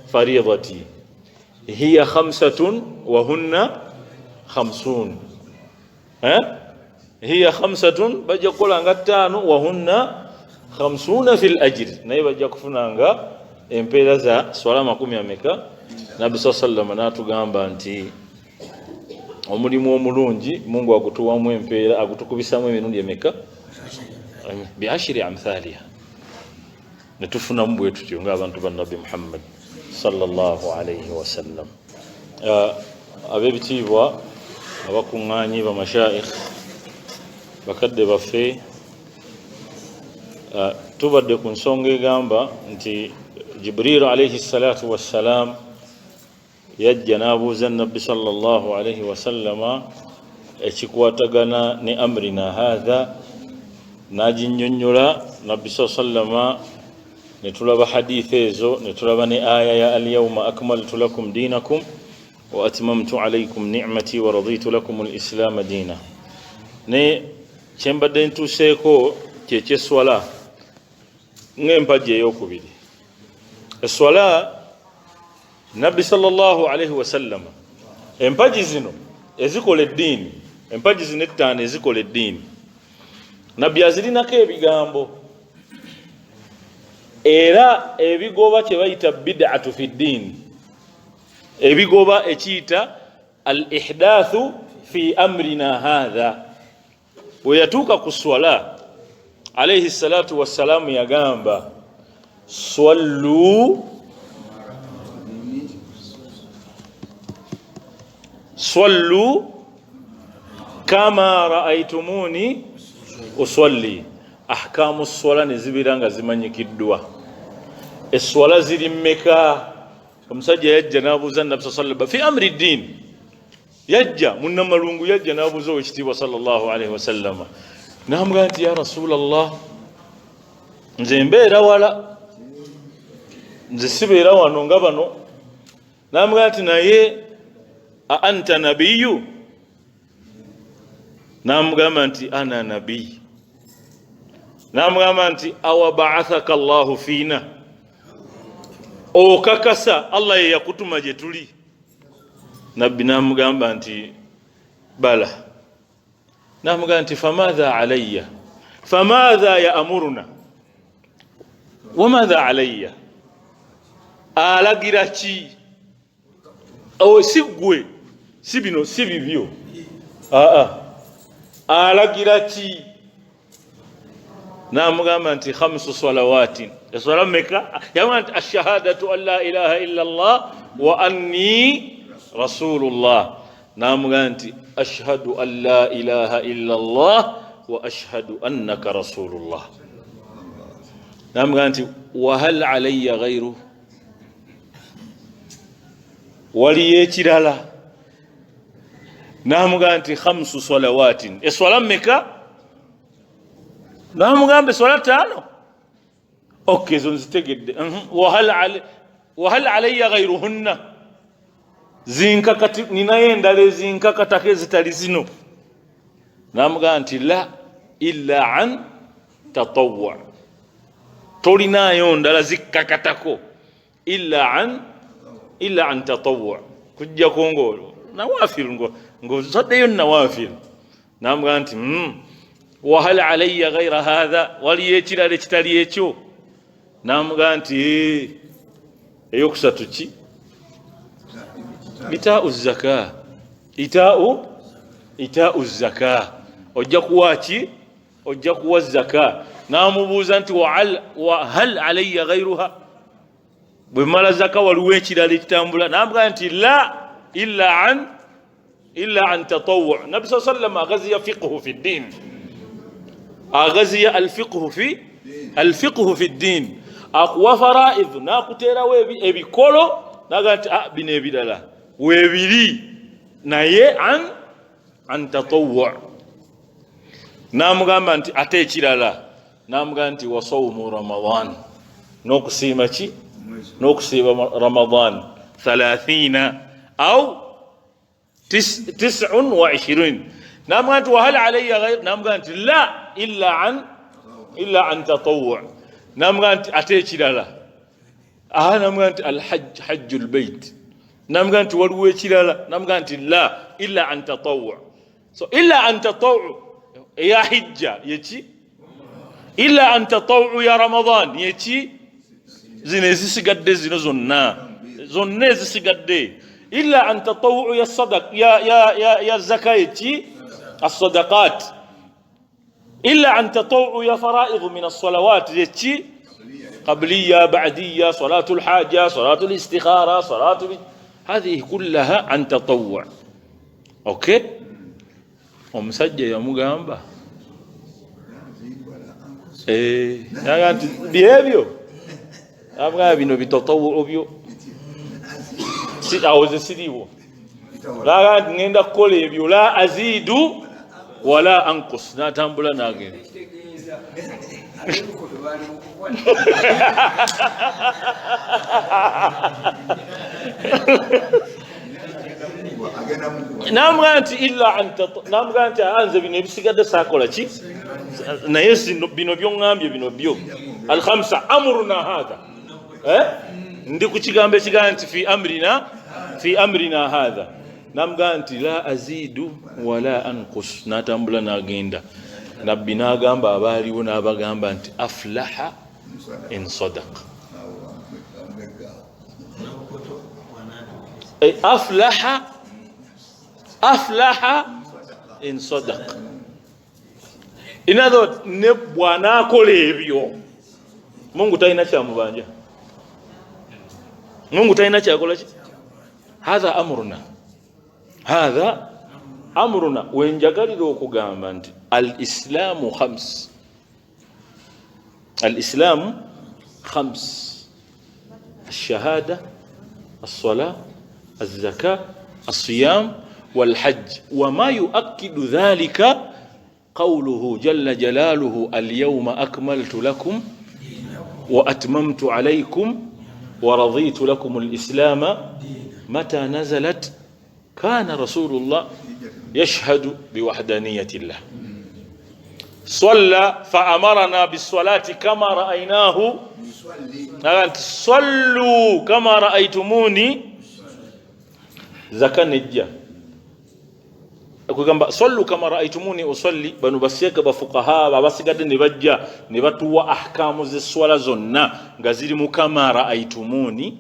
faridati hiya 5 wa hunna 50. Hiya 5 bajja kukola nga 5 wa hunna 50 fil ajri, naye bajja kufunanga empeera za swala 20 ameka. Nabbi sallallahu alayhi wasallam n'atugamba nti omulimu omulungi Mungu agutuwamu empeera, agutukubisamu emirundi emeka? Bi ashri amthaliha. Netufunamu bwe tutyo ng'abantu ba Nabbi Muhammad sallallahu alayhi wasallam. Ab'ebitiibwa abakuŋŋaanyi bamashaikh bakadde baffe, tubadde ku nsonga egamba nti Jibriil alayhi salatu wassalam yajja n'abuuza Nabbi sallallahu alayhi wasallama ekikwatagana ne amrina haadha, n'aginnyonnyola Nabbi sallallahu alayhi wasallama. Ne tulaba hadithi ezo, ne tulaba ne aya ya al-yawma akmaltu lakum dinakum wa atmamtu alaykum ni'mati wa raditu lakum al-islam dina. Ne kyembadde ntuuseeko kyekyeswala ng'empagi ey'okubiri. Eswala Nabbi sallallahu alayhi wasallama, empagi zino ezikola eddiini, empagi zino 5 ezikola eddiini, Nabbi azirinako ebigambo era ebigoba kye bayita bid'atu fi ddiini, ebigoba ekiyita al-ihdathu fi amrina hadha. Bwe yatuuka ku swala alayhi salatu wassalamu yagamba swallu swallu kama raaitumuni usalli. Ahkamu swala ne zibeera nga zimanyikiddwa. Eswala ziri mmeka? Omusajja yajja n'abuuza Nabbi sallallahu alayhi fi amri ddiini, yajja munnamalungu, yajja n'abuuza owekitiibwa sallallahu alayhi wasallama, n'amugamba nti ya Rasulallah, nze mbeera wala, nze sibeera wano nga bano. N'amugamba nti naye a anta nabiyyu? N'amugamba nti ana nabiy. N'amugamba nti awa ba'athaka Allahu fiina, okakasa Allah ye yakutuma gye tuli? Nabbi n'amugamba nti bala. N'amugamba nti famadha alayya, Famadha yaamuruna wamadha alayya, alagira ki? Si ggwe, si bino, si bibyo, aa alagira ki? Namugamba nti khamsu salawatin, eswala meka? Yamugamba nti ashahadatu an la ilaha illa Allah wa anni rasulullah. Namugamba nti ashhadu an la ilaha illa Allah wa ashhadu annaka rasulullah. Namugamba nti wahal alayya ghairu, waliyo ekirala? Namugamba nti khamsu salawatin, eswala meka? Namugamba eswala 5. Okay, ezo nzitegedde. Wahal alayya ghairuhunna, zinkakati ninayo endala ezinkakatako ezitali zino. Namugamba nti la illa an tatawwa, tolinayo ndala zikkakatako illa an tatawwa, kujjako ngo nawafil, ngozaddeyo nawafil. Namugamba nti wahal alayya ghaira hadha, waliyo ekirala ekitali ekyo? Namugamba nti eyokusatu ki? Itaau zaka, itaau zaka, ojja kuwa ki? Ojja kuwa zaka. Namubuuza nti wahal alayya ghairuha, bwe mala zaka waliwo ekirala ekitambula? Namugamba nti la illa an tatawwu. Nabbi sallallahu alayhi wasallam agaziya fiqhu fi ddin, agaziya alfiqhu fi ddin, akuwa faraidh nakuteerawo ebikolo, naga nti bino ebirala weebiri naye an tatawwu. Namugamba nti ate ekirala, namugamba nti wasawmu Ramadan, n'okusiima ki? N'okusiiba Ramadan 30 au 29. Namugamba nti wahal alayya ghair, namugamba nti la illa an tatawwu. Namugamba nti ate ekirala, namugamba nti alhajj hajjul bait. Namugamba nti waliwo ekirala? Namugamba nti la illa an tatawwu. So illa an tatawwu ya hijja yeki, illa an tatawwu ya Ramadan yeki, zino ezisigadde zino zonna zonna ezisigadde. Illa an tatawwu ya sadaq ya zaka yeki, as-sadaqat. Illa an tatawwu ya faraidh min as-salawat yeki, qabliya ba'diya, salatu al-haja, salatu al-istikhara, salatu hadhihi kullaha an tatawwu. Okay, omusajja yamugamba nti byebyo, abwa bino bitatawu byo awo ze siriwo, naga nti ngenda kukola ebyo la azidu wala anqus, natambula nagenda. Namugamba nti illa an, namugamba nti anze bino ebisigadde saakola ki, naye bino byoŋŋambye bino byo alkhamsa amruna hadha, ndi ku kigambo ekigamba nti fi amrina hadha. Namugamba nti la azidu wala anqus, natambula nagenda. Nabbi n'agamba abaaliwo n'abagamba nti aflaha in sadaqa, aflaha in sadaqa. In other words, ne bw'anaakola ebyo Mungu talina kyamubanja, Mungu talina kyakola ki. Hadha amruna, hadha amruna. Wenjagalira okugamba nti al-islamu khams, al-islamu khams, ash-shahada, as-sala, az-zaka, as-siyam wal-hajj. Wama yuakkidu dhalika qawluhu jalla jalaluhu al-yawma akmaltu lakum wa atmamtu alaykum wa raditu lakum al-islama mata nazalat kana rasulullah yashhadu biwahdaniyati llah salla fa amarna bis-salati kama ra'aynahu, sallu kama ra'aytumuni. Zaka nejja Kugamba sallu kama raaitumuni usalli, bano baseeka bafuqaha abasigadde ne bajja ne batuwa ahkaamu z'esswala zonna nga ziri mu kama raaitumuni.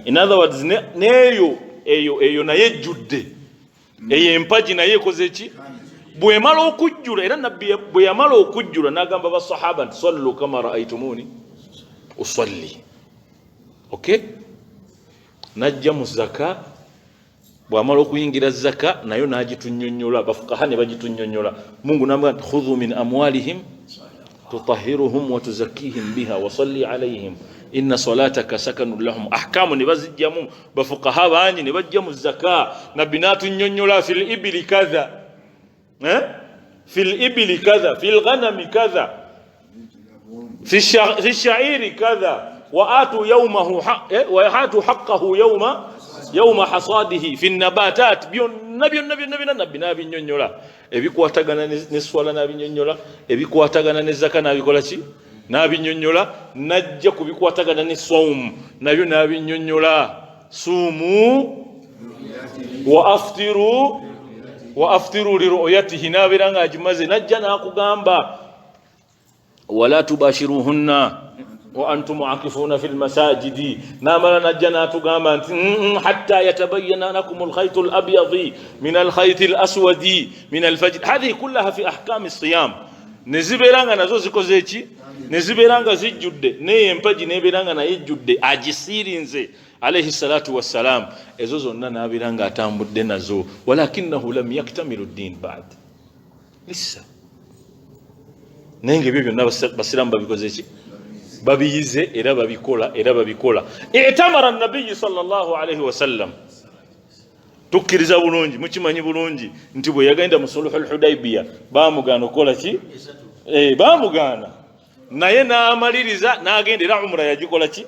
In other words, n'eyo eyo eyo naye ejjudde, eyo empagi naye ekoze ki? Bwemala okujjula, era nabbi bwe yamala okujjula n'agamba basahaba nti sallu kama raaitumuni usalli. Okay, najja mu zaka, bwamala okuyingira zaka nayo n'agitunnyonnyola, bafukaha ne bagitunnyonnyola. Mungu n'amugamba nti khudhu min amwalihim tutahiruhum wa tuzakkihim biha wa salli alayhim inna salataka sakanun lahum. Ahkamu ne bazijjamu bafukaha bangi ne bajja mu zaka. Nabbi n'atunnyonnyola fil ibili kadha, fil ibili kadha, fil ghanami kadha, fi shairi kadha, wa atu yawmahu wa atu haqqahu yawma hasadihi fi nabatat. Byonna byonna byonna byonna nabbi n'abinnyonnyola, ebikwatagana n'esswala n'abinnyonnyola, ebikwatagana ne zaka n'abikola ki? N'abinnyonnyola. Najja ku bikwatagana ne saumu nabyo n'abinnyonnyola, suumu wa aftiru liruyatihi, n'abeera ng'agimaze. Najja n'akugamba wala tubashiruhunna wa antum akifuna fil masajidi, n'amala najja n'atugamba nti hatta yatabayyana lakum alkhaytu alabyadi min alkhayti alaswadi min alfajr. Hadhihi kullaha fi ahkami siyam. Ne zibeera nga nazo zikoze ki? Ne zibeera nga zijjudde, n'eyo empagi n'ebeera nga naye ejjudde, agisiirinze alayhi salatu wassalam. Ezo zonna n'abeera nga atambudde nazo, walakinahu lam yaktamilu ddin ba'd lissa. Naye nga ebyo byonna basiraamu babikoze ki? Babiyize era babikola, era babikola. Itamara nabiyi sallallahu alaihi wasallam, tukkiriza bulungi, mukimanyi bulungi nti bwe yagenda mu suluhu lhudaibiya bamugaana okukola ki? Bamugaana, naye n'amaliriza n'agenda, era umura yagikola ki?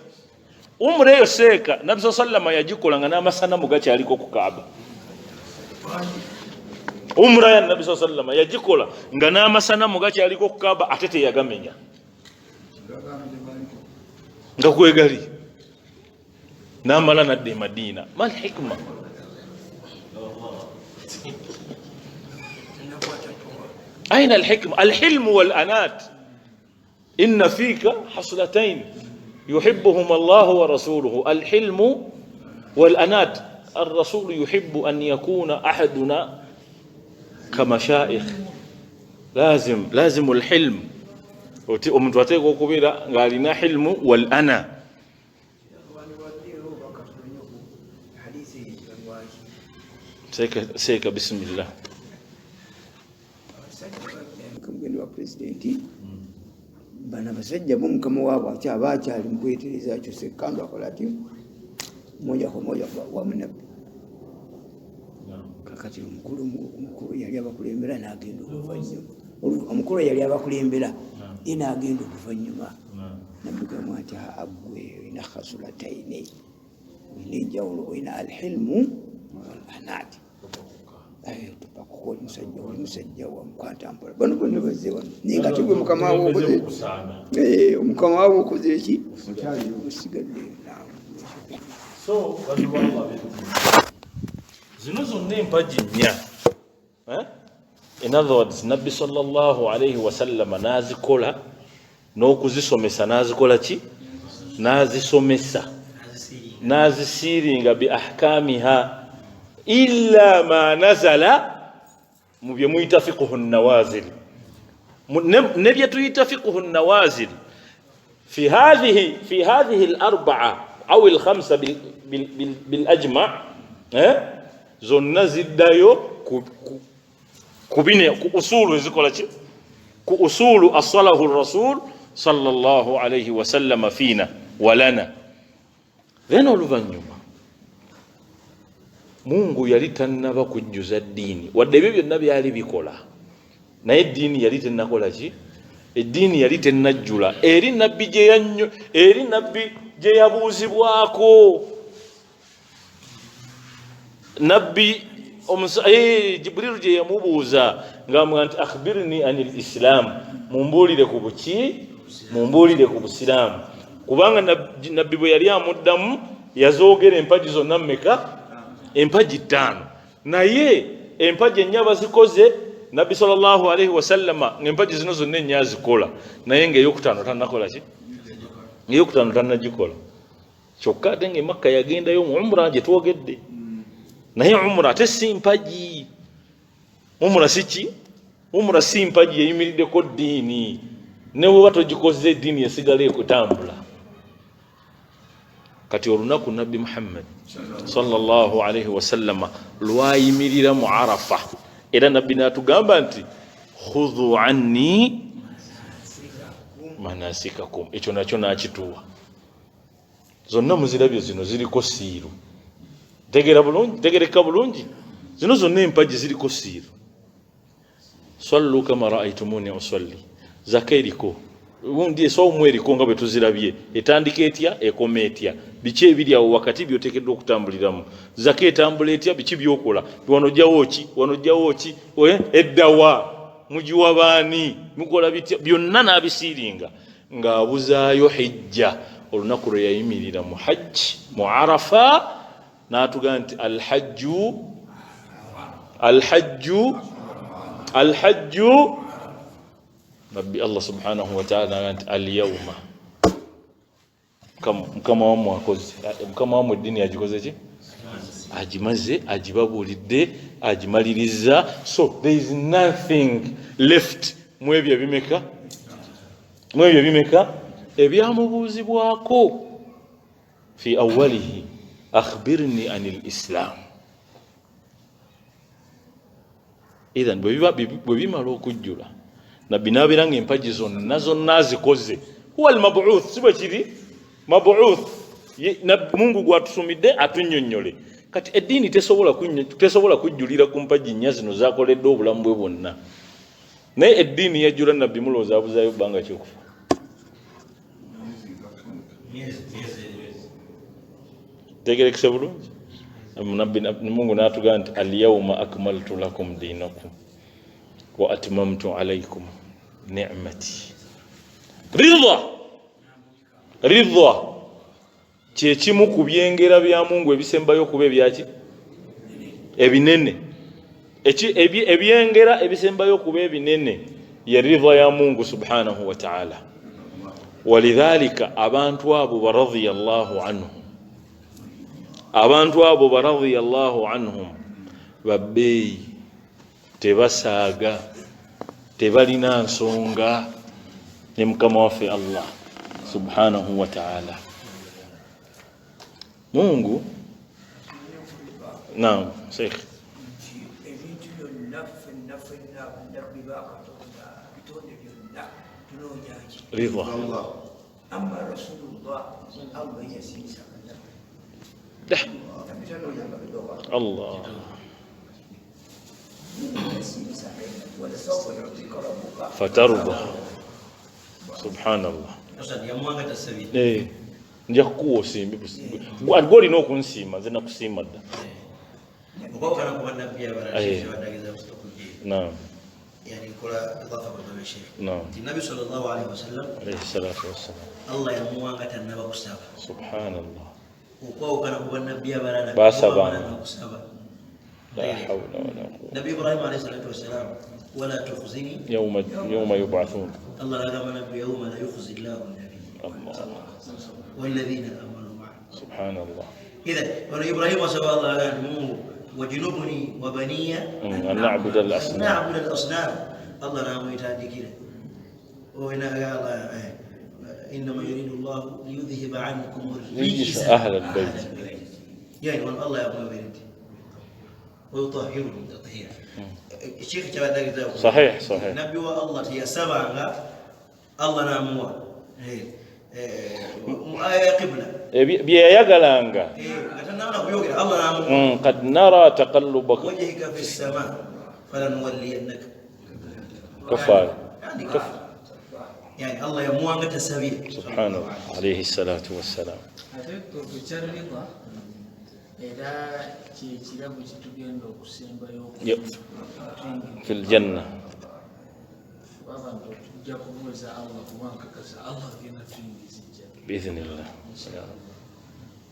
Umura eyo seeka nabbi saa sallama yagikola nga n'amasanamu gakyaliko ku Kaaba. Umura ya nabbi saa sallama yagikola nga n'amasanamu gakyaliko ku Kaaba, ate teyagamenya nga kwegali, n'amala nadda e Madiina. Mal hikma? Aina alhikma? Alhilmu walanat, inna fika haslatain yuhibbuhuma Allahu wa rasuluhu, alhilmu walanat. Arrasulu yuhibbu an yakuna ahaduna kamashaikh, lazimu alhilm. Omuntu ateekwa okubeera ng'alina hilmu wal ana. Seeka bismillah. Mugendo wa pulezidenti, bano abasajja bo mukama waabwe aba akyali mu kwetereza kyo Sekando akola ati moja kwa moja wa munabbi. Kakati omukulu yali abakulembera n'agenda oluvannyuma, omukulu yali abakulembera ye n'agenda oluvannyuma. Nabbi gamba nti aggwe olina khasulataini, olina enjawulo, olina alhilmu wal anat. Tupakuka oli musajja, oli musajja wamukwata mpola. Bano bonna bazze wano naye nga ate gwe mukama waabwe okoze, omukama waabwe okoze eki? Osigadde. So zino zonna empagi nnya. In other words, nabbi sallallahu alayhi wasallama n'azikola n'okuzisomesa, n'azikola ki? N'azisomesa, n'azisiiringa bi ahkamiha illa ma nazala mu bye muyita fiqhu nawazil. Ne bye tuyita fiqhu nawazil fi hadhihi al-arba'a aw al-khamsa bil ajma', zonna ziddayo ku bine, ku usulu ezikola ki? Ku usulu asalahu rasul sallallahu alayhi wasallam fina walana. Then oluvannyuma Mungu yali tannaba kujjuza ddiini, wadde ebyo byonna byali bikola, naye eddiini yali tennakola ki? Eddiini yali tennajjula. Eri nabbi gye yabuuzibwako, nabbi Jibrilu gye yamubuuza ng'amugamba nti akhbirni anil islam, mumbuulire ku buki? Mumbuulire ku busiraamu. Kubanga nabbi bwe yali amuddamu yazoogera empagi zonna mmeka? Empagi 5. Naye Empagi ennya bazikoze. Nabbi sallallahu alaihi wasallama ng'empagi zino zonna ennya azikola, naye ng'eyokutaano tannakola ki? Ng'eyokutaano tannagikola. Kyokka ate ng'e Makka yagendayo mu umra gye twogedde, naye umra ate si mpagi. Umra si ki? Umra si mpagi yeyimiriddeko ddiini. Ne bweba togikoze, eddiini esigala ekutambula. Kati olunaku Nabbi Muhammad sallallahu alaihi wasallama lwayimirira mu Arafa, era Nabbi natugamba nti khudhu anni manasikakum, ekyo nakyo nakituwa. Zonna muzirabye, zino ziriko siiru. Tegera bulungi, tegereka bulungi, zino zonna empagi ziriko siiru. Sallu kama raaitumuni usalli, zaka eriko, gundi esawumu eriko nga bwe tuzirabye, etandika etya, ekoma etya, biki ebiri awo wakati byoteekeddwa okutambuliramu, zaka etambula etya, biki byokola, wano ojjawo ki, wano ojjawo ki, eddawa mugiwa baani, mukola bitya, byonna n'abisiiringa ng'abuzaayo hijja. Olunaku lwe yayimirira mu hajji mu Arafa n'atugaa nti alhajju, alhajju, alhajju. Nabbi Allah subhanahu wataala naga nti alyauma, mukama wammwe akoze, mukama wammwe eddiini agikoze ki? Agimaze, agibabuulidde, agimaliriza. So there is nothing left mu ebyo ebimeka, mu ebyo ebimeka ebyamubuuzibwako. Fi awalihi akhbirni ani lislam. Ithan bwe bimala okujjula, Nabbi nabeera nga empagi zonna zonna azikoze. Huwa almabuuth, si bwe kiri? Mabuuth, Mungu gwatusumidde atunyonnyole. Kati eddiini tesobola kujjulira ku mpagi nnya zino zakoledde obulamu bwe bwonna, naye eddiini yajjula. Nabbi mulowooza abuzaayo bbanga kyokufa? Tegerekese bulungi. Nabbi Mungu n'atugamba nti alyauma akmaltu lakum dinakum wa atmamtu alaikum nicmati. Ridha, ridha kyekimu ku byengera bya Mungu ebisembayo okuba ebyaki ebinene. Ebyengera ebisembayo okuba ebinene ye ridha ya Mungu subhanahu wa taala. Walidhalika abantu abo baradhiya llahu anhum, abantu abo baradhiya llahu anhum babbeeyi, tebasaaga, tebalina nsonga ne Mukama waffe Allah subhanahu wa taala. Mungu, naam sheikh. Nti ebintu byonna, ffenna ffenna bannabbi ba Katonda, bitonde byonna tunoonya ki? Ridha. Amma Rasulullah, Allah yasiisa bannabbi. Nabbi tanoonyanga ridha wa Allah. Yasiisa, walasawfa yutika rabbuka fatarda. Subhanallah. Yamuwanga tasabye. Eh, nja kukuwa osimbi, gwe olina okunsiima, nze nakusiima dda. Okwawukana ku bannabbi abalala, kyebadageza okujja yani nkola idafa ku sheikh nti Nabbi sallallahu alaihi wasallam alayhi salatu wassalam Allah yamuwanga tannaba kusaba. Subhanallah. Okwawukana ku bannabbi abalala, Basabanga. bo kusaba. La hawla wala quwwata. Nabbi Ibrahim alayhi salatu wassalam, wala tukhzini yawma yub'athun. Allah agamba nabbi, yauma la yukhzi llahu nabiy Allah walladhina amanu maa. Subhanallah. Idhan wano Ibrahimu asaba Allah, agamba nti Mungu, wajnubni wa baniya an na'budu al-asnam. Na'budu al-asnam. Allah namwetandikira Allah, innama yuridu llahu liyudhhiba ankum rijsa ahla al-bayt. Yani wano Allah yamwebere nti wayutahiruhum tathira. Sheikh kyabadde sahih sahih. Nabbi wa Allah teyasabanga, Allah namuwa mu aya ya qibla. Bye yayagalanga. Nga tannabona kuyogera, Allah namuwa. Qad nara taqallubaka wajhika fi ssama falanuwalliyannaka kafara. Yani yani Allah yamuwanga tasabye. Subhanallah, alayhi salatu wassalam. Ate kya ridha era kyekirabo kyetugenda okusembayo fi ljanna. Abantu tujja kubuuza Allah, kuba nkakasa Allah agenda tuyingiza ejjana. Biidhnillah.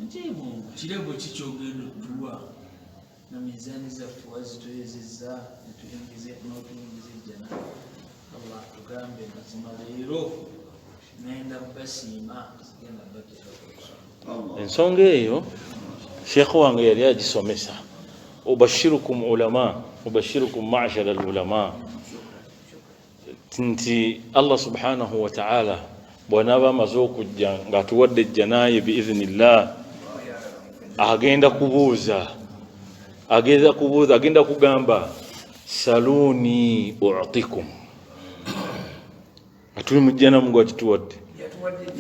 Nti Mungu, kirabo ki kyogenda otuwa? Na mizaani zaffe wazitoyezezza n'otuyingiza ejjana. Allah tugambe mazima leero nenda basiima sigenda bateekako. Ensonga eyo sheekh wange yali agisomesa, ubashirukum ulama, ubashirukum ma'shara al-ulama, nti Allah subhanahu wa ta'ala bw'anaaba amaze okujja ng'atuwadde ejjanaye biidhnillah, agenda kubuuza, agenda kugamba saluni u'tikum, atuli mu jjana Mungu akituwadde.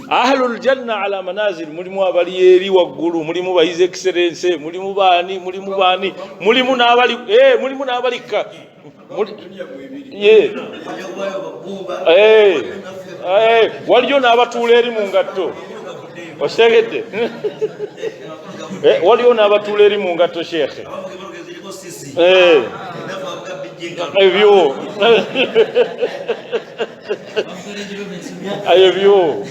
Ahlul janna ala manazil, mulimu abali eri waggulu, mulimu ba His Excellency, mulimu baani, mulimu baani, mulimu n'abali mulimu n'abalika waliyo n'abatuula eri mu ngatto, okitegedde? Waliyo n'abatuula eri mu ngatto shekhe, ebyo ebyo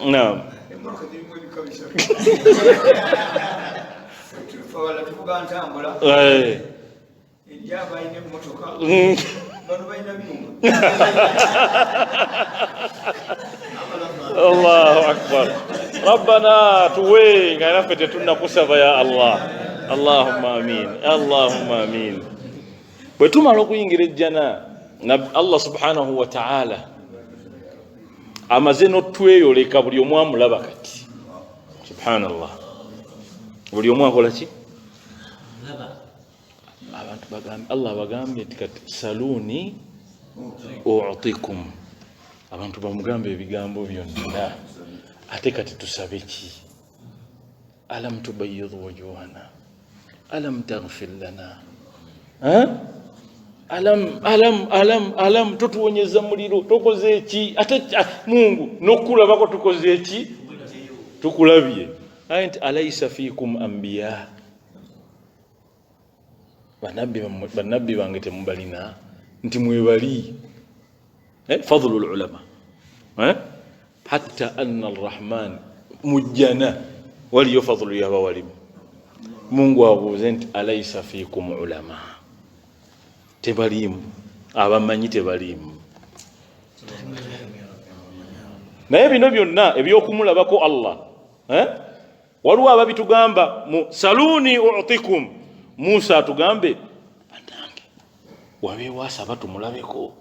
naam. Allahu akbar. Rabbana tuwe nga naffe tetunnakusaba ya Allah. Allahumma amin, Allahumma amin. Bwe tumala okuyingira ejjana, Allah subhanahu wa ta'ala amaze n'otweyoleka, buli omu amulaba kati. Subhanallah, buli omu akola ki? Abantu bagambe, Allah bagambye nti kati saluni u'tikum, abantu bamugambe ebigambo byonna. Ate kati tusabe ki? Alam tubayyid wujuhana, alam taghfir lana, alam alam alam alam, totuwonyeza muliro, tokoze ki? Ate Mungu n'okulabako tukoze ki? Tukulabye. Aye nti alaysa fiikum anbiya, bannabbi bange temubalina, nti mwebali. Fadlul ulama, hatta anna arrahman mujjana waliyo fadlu yabawalimu. Mungu abuuze nti alaysa fiikum ulama, tebaliimu abamanyi, tebaliimu. Naye bino byonna ebyokumulabako Allah, waliwo ababitugamba mu saluni u'tikum. Musa atugambe banange wabeewo asaba tumulabeko.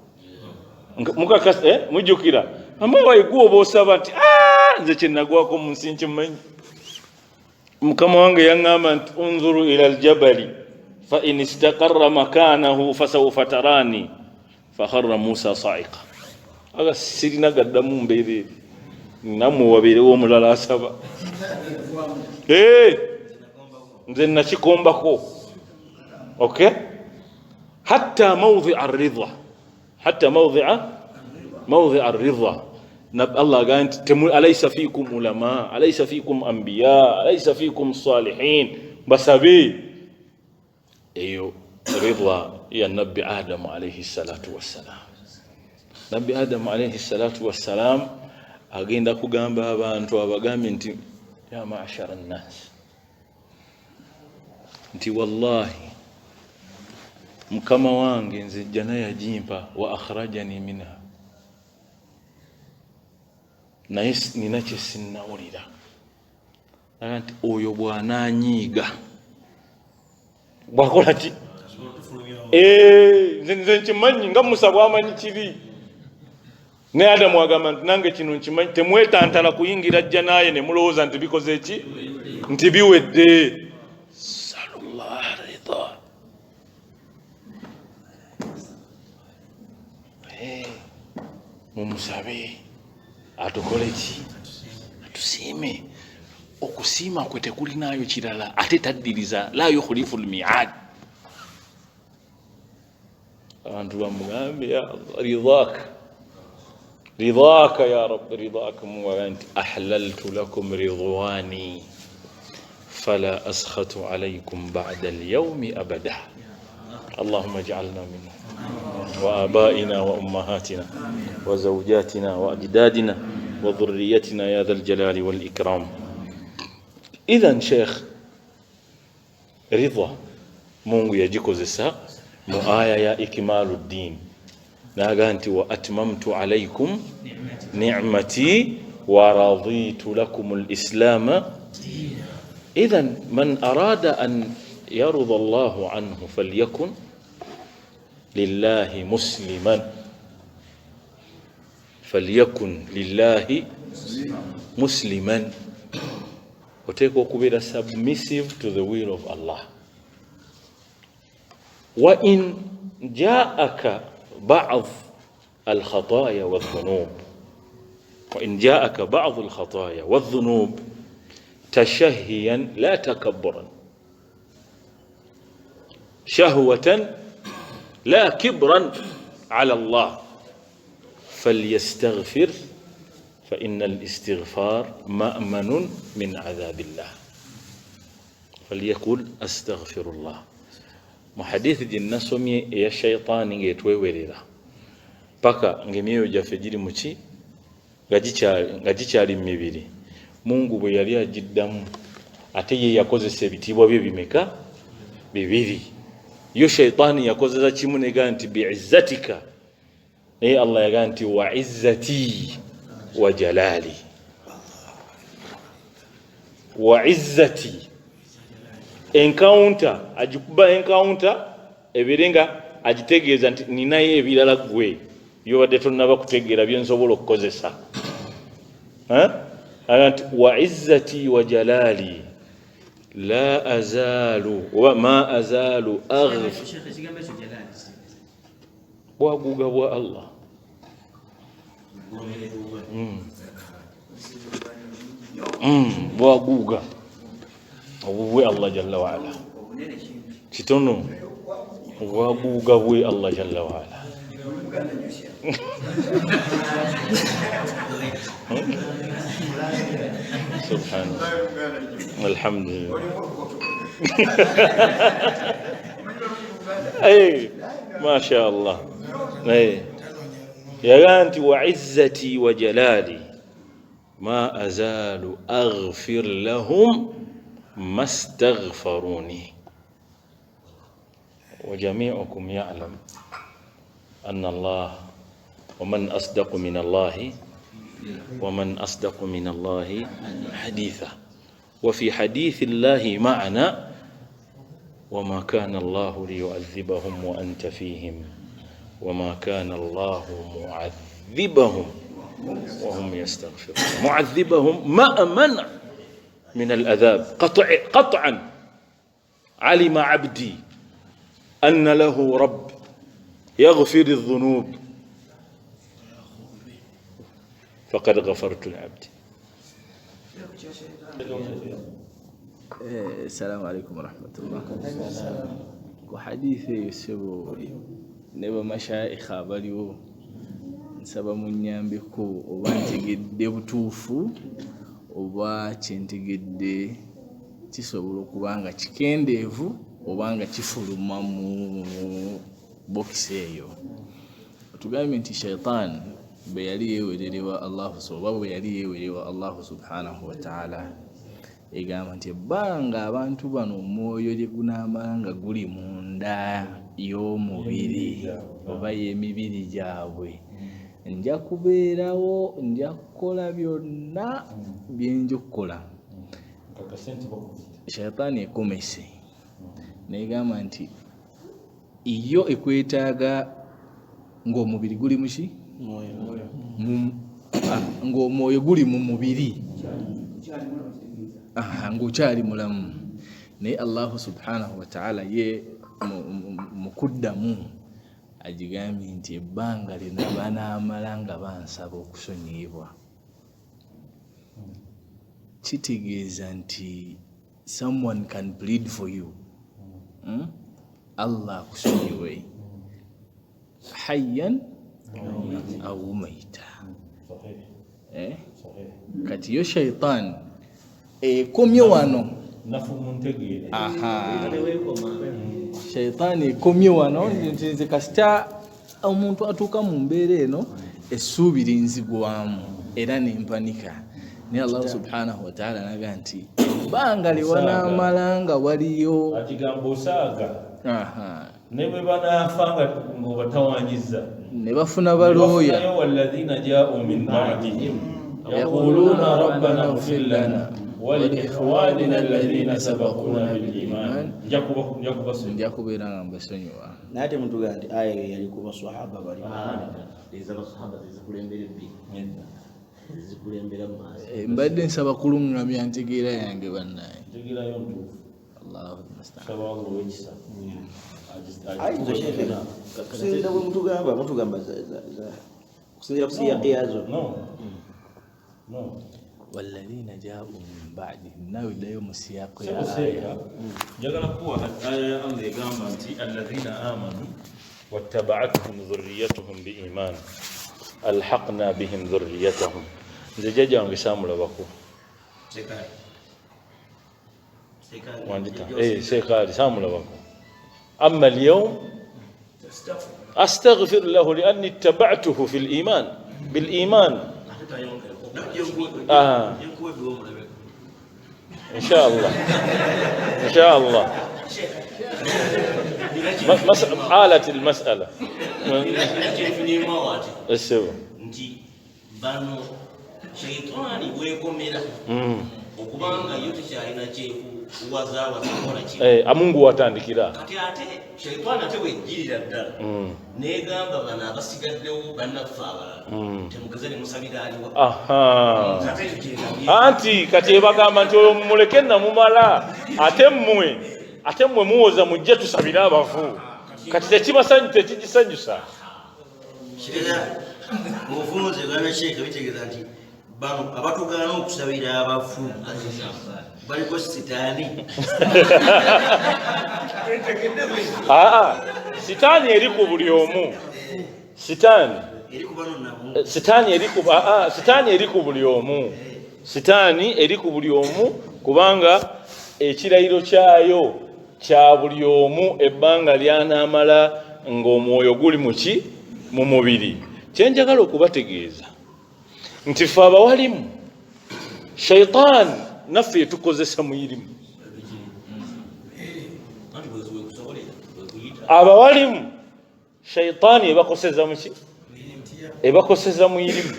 Mukakasa mujjukira amawayi gwo oba osaba nti nze kyenagwako mu nsi nkimanyi. Mukama wange yaŋŋamba nti unzuru ila aljabali fa in istaqarra makanahu fasawfa tarani fakharra Musa sa'iqa. Aga sirina gaddamu mbeera eri, nammwe wabeerewo omulala asaba. Nze nakikombako. Okay, hatta mawdhi'a ar-ridha, hatta mawdhi'a ar-ridha. Allah agamba nti alaysa fiikum ulama, alaysa fiikum anbiya, alaysa fiikum salihin, basabe. Eyo ridha ya Nabbi Adamu alayhi salatu wassalam. Nabbi Adamu alayhi salatu wassalam agenda kugamba abantu, abagambye nti ya ma'ashara nnas, nti wallahi mukama wange nze jjana yagimpa, wa akhrajani minha, naye nina kye sinnawulira. Nti oyo bw'anaanyiiga bwakola ki? Nze nkimanyi nga Musa bw'amanyi kiri. Ne Adamu agamba nti nange kino nkimanyi, temwetantala kuyingira jjanaye ne mulowooza nti bikoze ki, nti biwedde. Salullah ridha. Mumusabe atukole ki? Atusiime. Okusiima kwe tekulinaayo kirala, ate taddiriza, la yukhlifu lmiad. Abantu bamugambe ya Allah ridhaka, ridhaka ya Rabbi, ridhaka. Mungu nti ahlaltu lakum ridwani fala askhatu alaykum ba'da al-yawmi abada. Allahumma ij'alna minhum wa abaina wa ummahatina wa zawjatina wa ajdadina wa dhurriyyatina ya dhal jalali wal ikram. Idhan Sheikh, Ridha Mungu yagikozesa mu aya ya ikmalu ddin, naga nti wa atmamtu alaikum ni'mati wa raditu lakum lislama. Idhan man arada an yarda Allahu anhu falyakun lillahi musliman, falyakun lillahi musliman. Oteekwa okubeera submissive to the will of Allah. Wa in jaaka ba'd alkhataya wadhunub, wa in jaaka ba'd alkhataya wadhunub tashahhiyan la takabburan, shahwatan la kibran ala Allah, falyastaghfir fa inna al-istighfar ma'manun min adhabillah, falyaqul astaghfirullah. Mu hadithi gye nasomye eya shaitaani ng'etwewerera paka ng'emyoyo gyaffe giri muki nga gikyali mu mibiri, Mungu bwe yali agiddamu ate ye yakozesa ebitiibwa bye bimeka? Bibiri. Yo shaitaani yakozesa kimu nega nti biizzatika, naye Allah yagaa nti wa izzati wa jalali, wa izzati. Encounter agikuba encounter ebeere nga agitegeeza nti ninayo ebirala ggwe byobadde tonnaba kutegeera byensobola okukozesa. Nti wa izzati wa jalali la azaalu oba ma azaalu aghfir, bwaguuga bwa Allah. Bwaguuga obubwe Allah jalla waala, kitono bwaguuga bwe Allah jalla waala. Subhanallah, alhamdulillah. Masha Allah. Yagaa nti wa izzati wa jalali ma azaalu aghfir lahum mastaghfaruni. Wa jamiukum ya'lam anna Allah wa man asdaqu min Allahi wa man asdaqu min Allahi haditha, wa fi hadithi Allahi ma'ana wa ma kana Allahu liyu'adhibahum wa anta fihim wa ma kana Allahu mu'adhibahum wa hum yastaghfirun. Mu'adhibahum ma'amana min al-adhab qat'an. Alima 'abdi anna lahu rabb yaghfir adh-dhunub faqad ghafartu li-'abdi. Assalamu alaikum warahmatullah. Ku hadithi eyo ssebo ne bamashaikha abaliwo nsaba munnyambeko oba ntegedde butuufu oba kyentegedde kisobola okuba nga kikendeevu oba nga kifuluma mu bokisi eyo. Otugambye nti shaitaani bwe yali yeewererewa Allahu oba bwe yali yeewerewa Allahu subhanahu wa ta'ala, egamba nti ebbanga abantu bano omwoyo lye gunaamala nga guli munda y'omubiri oba y'emibiri gyabwe, nja kubeerawo, nja kukola byonna byenja okukola. Shaitaani ekomese negamba nti yo ekwetaaga ng'omubiri guli muki, ng'omwoyo guli mu mubiri, ng'okyali mulamu. Naye Allahu subhanahu wa ta'ala ye mu kuddamu agigambye nti ebbanga lino banaamala nga bansaba okusonyiyibwa, kitegeeza nti someone can plead for you. Allah akusonyiwe hayyan au maita. Kati yo shaitaani ekomye wano, shaitaani ekomye wano nti nze kasita omuntu atuuka mu mbeera eno essuubi linzigwamu era nempanika. Naye Allah subhanahu wa ta'ala naga nti Ebbanga lye nga waliyo akigamba osaaga. Ne bwe banaafa nga ng'obatawaanyizza ne bafuna balooya. Walladhina jaa'u min ba'dihim yaquluna rabbana ighfir lana wa li ikhwanina alladhina sabaquna bil iman. Nja kubeera nga mbasonyiwa. Naye ate mutugaa nti aya eyo yali ku baswahaba bali mbadde nsaba kulungamya ntegeera yange bannaye. Ntegeerayo ntuufu. Allahu musta'an. Saba Allah ow'ekisa. Kusinziira bwe mutugamba kusinziira ku siyaqi yazo. No. Walladhina jaa'u min ba'dihim, nawe ddayo mu siyaqi ya aya. Njagala kuwa aya ya Allah egamba nti alladhina amanu wattaba'atuhum dhurriyyatuhum biiman alhaqna bihim dhurriyyatahum. Nze jjajja wange saamulabako. Sekaali saamulabako. Amma al-yawm astaghfir lahu lianni ittaba'tuhu fil iman bil iman. Inshallah. Inshallah. آلت المسألة. السبب. Nti bano shaitani weekomera okubanga yo tekyalina kyekuwazaawaza kukola ki. Mungu watandikira. Kati ate shaitani ate wejjirira ddala negamba bano abasigaddewo bannaffe abalala temugeze ne musabira aliwa. Anti kati ebagamba nti oyo mumuleke namumala ate mmwe muwoza mujje tusabire abafu. Kati tekigisanyusa. Mubufunze bwana Sheikh bitegeeza nti bano abatugaana okusabira abafu baliko sitaani. Sitaani eri ku buli omu. Sitaani eri ku buli omu. Sitaani eri ku buli omu kubanga ekirayiro kyayo kya buli omu ebbanga lyanaamala ng'omwoyo guli muki mu mubiri. Kyenjagala okubategeeza nti ffe abawalimu shaitaani naffe etukozesa muyirimu. Abawalimu shaitaani ebakoseza muki? Ebakoseza muyirimu.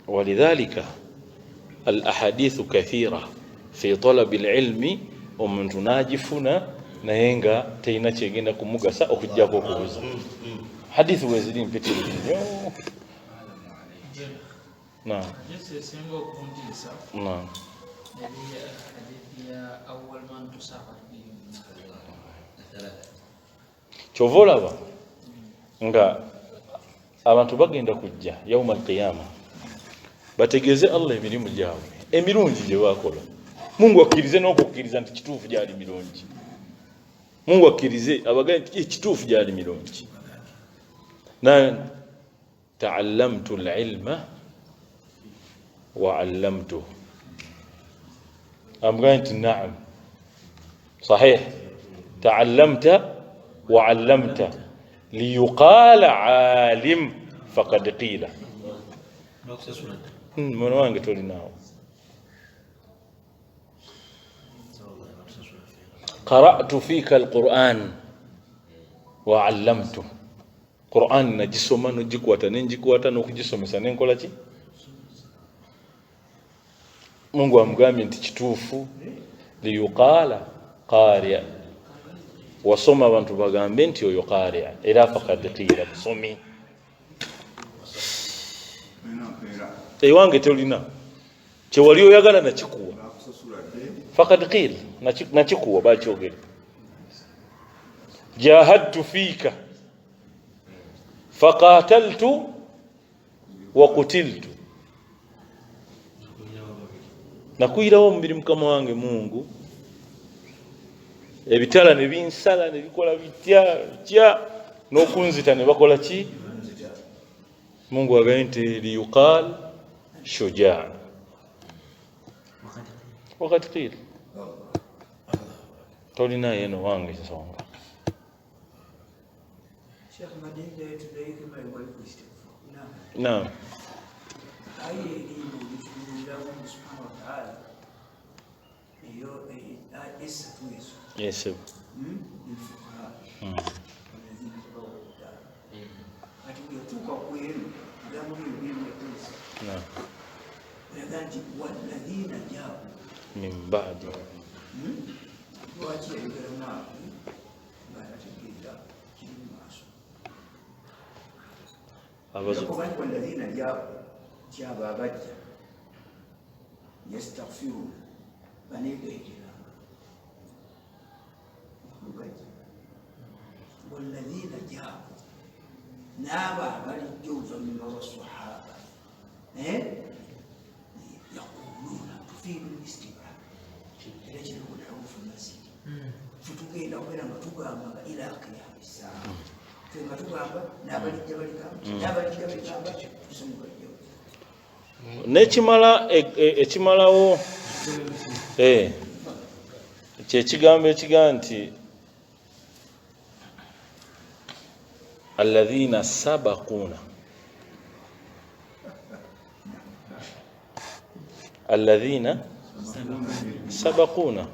Walidhalika al-ahadithu kathira fi talabi al-ilmi, omuntu n'agifuna naye nga terina kyegenda kumugasa okuggyako okubuza. Hadithi weziri mpitirivu nnyo. Naam. Naam. Kyova olaba nga abantu bagenda kujja yauma alqiyama bategeeze Allah emirimu gyabwe emirungi gye bakola. Mungu akkirize n'okukkiriza nti kituufu gyali mirungi. Mungu akkirize abagambe nti kituufu gyali mirungi. Na ta'allamtu al-ilma wa 'allamtuhu. Amugambye nti na'am. Sahih. Ta'allamta wa 'allamta liyuqala 'alim faqad qila. Mwana wange tolinaawo. Qara'tu fika al-Qur'an wa 'allamtuhu. Qur'an nagisoma nogikwata nengikwata n'okugisomesa nenkola ki? Mungu amugambye nti kituufu liyuqala qari'a. Wasoma abantu bagambe nti oyo qari'a era faqad qila musomi. Ewange tolina kyewali oyagala nakikuwa. Faqad qila nakikuwa bakyogera. Jahadtu fika faqataltu wa qutiltu. Nakuyirawo omubiri mukama wange Mungu. Ebitala ne binsala ne bikola bitya bitya n'okunzita ne bakola ki? Mungu agambye nti liyuqal shujaa. Waqad qila. Tolina yeno wange nsonga. Naam. Yes. Min ba'di والذين جاءوا نابا بل من الصحابة يقولون تفيد الاستماع يجب الحروف المسجد فتوكينا وبين متوغا إلى قيام الساعة ثم توغا نابا الجبل نابا الجبل nekimala ekimalawo kyekigambo ekiga nti alladhina sabaquna alladhina sabaquna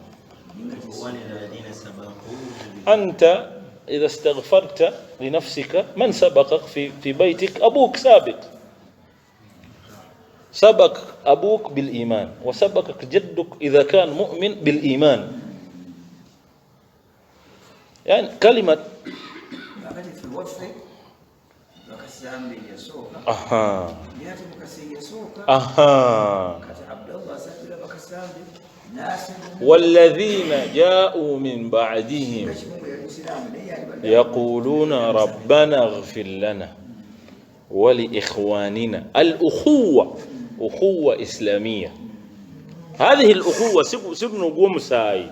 anta idha istaghfarta li nafsika man sabaqak fi baytik abuk sabiq سبق أبوك بالإيمان وسبقك جدك إذا كان مؤمن بالإيمان. يعني كلمة أها أها والذين جاءوا من بعدهم يقولون ربنا اغفر لنا ولإخواننا. الأخوة أخوة إسلامية. هذه الأخوة سبنو قوم ساي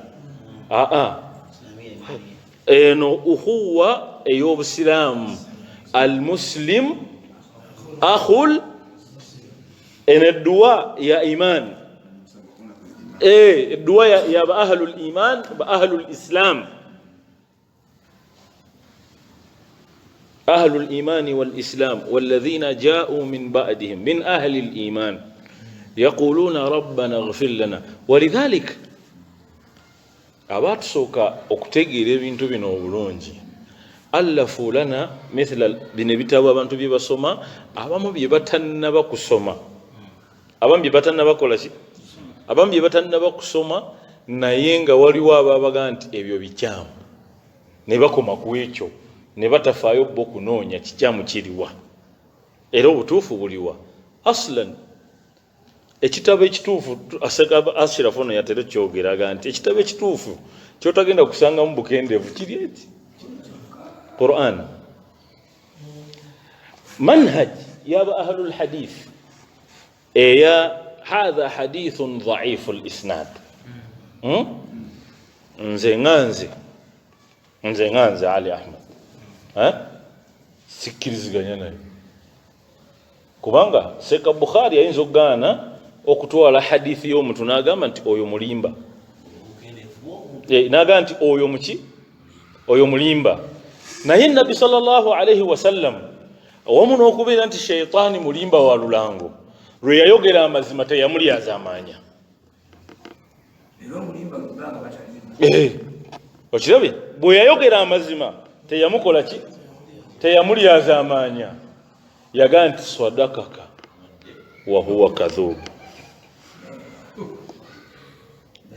إنه أخوة أيوب السلام المسلم أخو إن الدواء يا إيمان إيه الدواء يا أهل الإيمان بأهل الإسلام أهل الإيمان والإسلام والذين جاءوا من بعدهم من أهل الإيمان يقولون ربنا اغفر لنا. ولذلك abatusooka okutegeera ebintu bino obulungi allafu lana mithla bino ebitabo abantu bye basoma abamu bye batannaba kusoma abamu bye batannaba kola ki abamu bye batannaba kusoma naye nga waliwo ababaga nti ebyo bikyamu ne bakoma ku ekyo ne batafaayo bo kunoonya kikyamu kiriwa era obutuufu buliwa. Aslan ekitabo ekituufu Ashrafu ono yatera kyogeraga nti ekitabo ekituufu kyotagenda kusangamu bukendeevu kiri eti Quran. Manhaj yaba ahlul hadith eya hadha hadithun dhaifu lisnad. Nze nganze Ali Ahmad sikkiriziganya naye kubanga Seka Bukhari ayinza okugaana okutwala hadithi y'omuntu n'agamba nti oyo mulimba n'agamba nti oyo muki oyo mulimba. Naye Nabbi sallallahu alayhi wasallam awamu n'okubeera nti sheitaani mulimba wa lulango lwe yayogera amazima teyamulyazaamaanya. Okirabye bwe yayogera amazima teyamukola ki teyamulyazaamaanya yaga nti sadakaka wa huwa kadhub.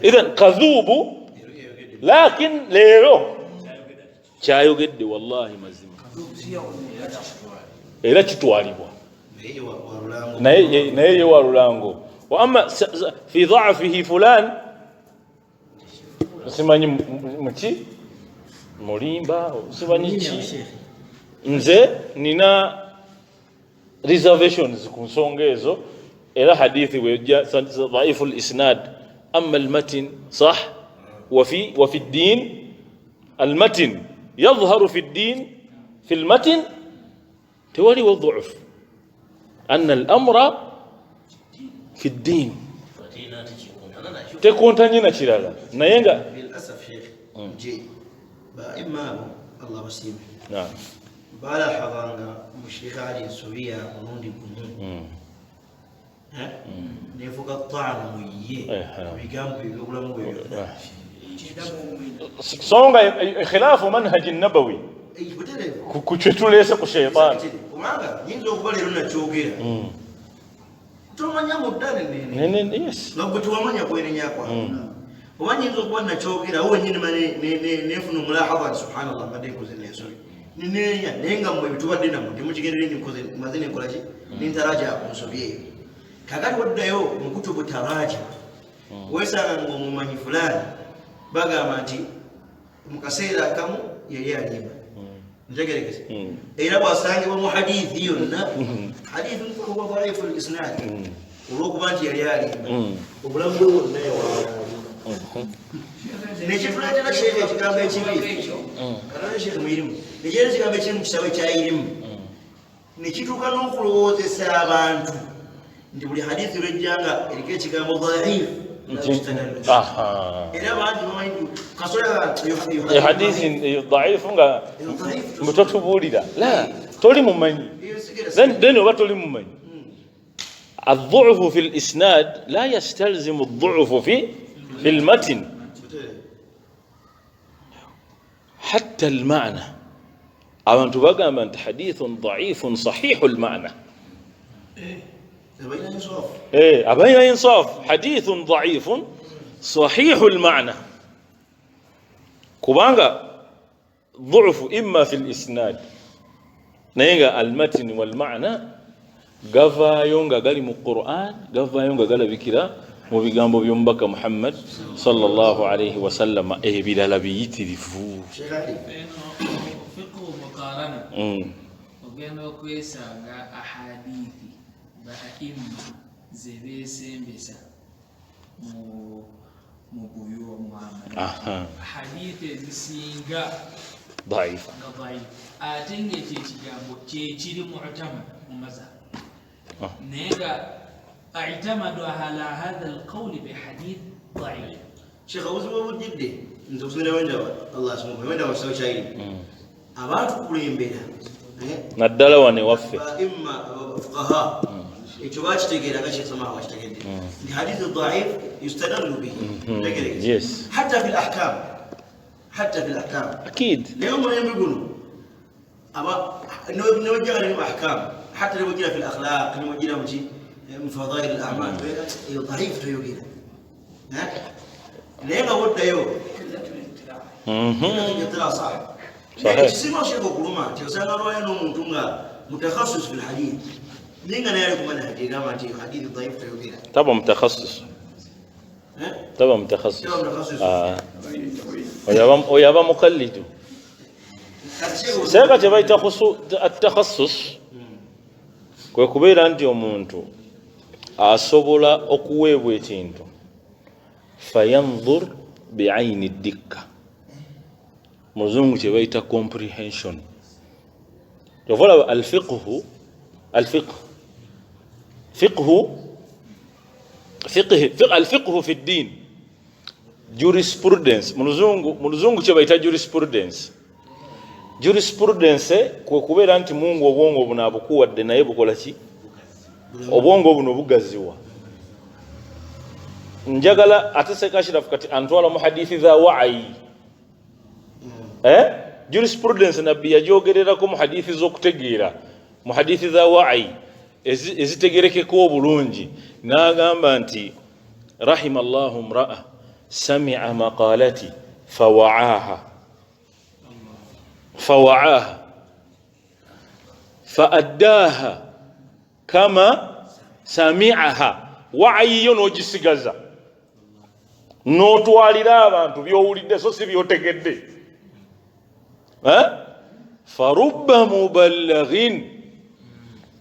Idhan kadhubu lakin leero kyayogedde wallahi mazima era kitwalibwa naye ye wa lulango. Wa amma fi dha'fihi fulan simanyi muki mulimba simanyi ki nze nina reservations ku nsonga ezo era hadithi wejja dhaifu al-isnad amma al-matin sah wa fi ad-din al-matin yadhharu fi ad-din fi al-matin tawali wa dhuf anna al-amra fi ad-din tekontanye na kirala naye nga bilasaf sheikh je ba imam Allah basime naam balahadanga mushekh Ali Subiya olundi gumu Nefuuka taanu mu ye bigambo ebyobulamu bwe byonna. So nga khilaafu manhaji nabawi ku kyetuleese ku sheitaani. Kubanga nyinza okuba leero nakyogera tomanya muddane yes. Nga gwe tewamanya kwenenya kwange, oba nyinza okuba nakyogera awo wenyini nefuna omulahadha nti subhanallah mbadde nkoze nensobi ninenya, naye nga mmwe bitubadde nammwe temukigendere, nkoze maze nenkolaki nentaraja ku nsobi eyo. Kakati waddayo mu kutubu taraja, wesanga nga omumanyi fulani bagamba nti mu kaseera akamu yali alimba, ntegerekese, era bwasangibwa mu hadithi yonna hadithi huwa dhaifu lisnad, olwokuba nti yali alimba obulamu bwe bwonna yawaala alimba. Nekituleetera sheekhe ekigambo ekibi katone sheekhe muyirimu, nekireeta ekigambo ekibi mu kitabo ekyayirimu, nekituuka n'okulowoozesa abantu nti buli hadithi lwejjanga eriko ekigambo dhaifu. Era bangi bamanyi nti kasola hadithi dhaifu nga mbutotubuulira la toli mumanyi, then oba toli mumanyi. الضعف في الإسناد لا يستلزم الضعف في المتن حتى المعنى. abantu bagamba nti hadithun dhaifun sahihu lmana, abalina insaf, hadithun dhaifun sahihu lmana, kubanga dhufu imma fi lisnad, naye nga almatni walmana gavaayo nga gali mu Quran, gavaayo nga galabikira mu bigambo by'omubaka Muhammad sallallahu alayhi wasallama, ebirala biyitirivu. Fiqhu muqarana, ogenda okwesanga ahadithi ba aimma ze beesembesa mu buyu wa Muhammad, hadithi ezisinga dhaifa nga dhaifu, ate ng'ekyo ekigambo kyekiri mu'tamad mu mazhab, naye nga اعتمدوا على هذا القول بحديث ضعيف. Sheikh obuzibu obujjidde nze okusomera wendaba Allah asumuke wendaba kitabo kyayiri abatukulembera naddala wano ewaffe imma fuqaha ekyo bakitegeera nga Sheikh Samaha wakitegedde nti hadithi dhaif yustadallu bihi, yes, hatta fi lahkam, hatta fi lahkam akid. Naye omulembe guno newejjaga nemu ahkam, hatta newejjira fi lakhlaq, newejjira muki mu fadail al-a'mal, eyo dhaifu toyogera, naye nga woddayo ekisinga osheeka okuluma nti osanga lwaya n'omuntu nga mutakhasus fi lhadith, naye nga naye ali kumanhaji egamba nti hadithi dhaifu toyogera. Taba mutakhasus, taba mutakhasus, oyo aba mukallidu. Seeka kye bayita atakhasus kwe kubeera nti omuntu asobola okuweebwa ekintu fayanzur biaini dikka, muzungu kye bayita comprehension. Kyova olaba alfiqhu, alfiqhu fiqhu fiqhi alfiqhu fi ddin jurisprudence, mu luzungu kye bayita jurisprudence. Jurisprudence kwe kubeera nti Mungu obwongo buno abukuwadde naye bukola ki? Obwongo buno bugaziwa. Njagala ate Sheikh Ashraf kati antwala mu hadithi za wa'i. Jurisprudence nabbi yajogererako mu hadithi z'okutegeera, mu hadithi za wa'i ezitegerekeko obulungi, n'agamba nti rahima Allahu mra'a sami'a maqalati fawa'aha fawa'aha fa'addaha kama sami'aha. Wa'ayi yo n'ogisigaza n'otwalira abantu by'owulidde so si by'otegedde. Farubba mubalaghin,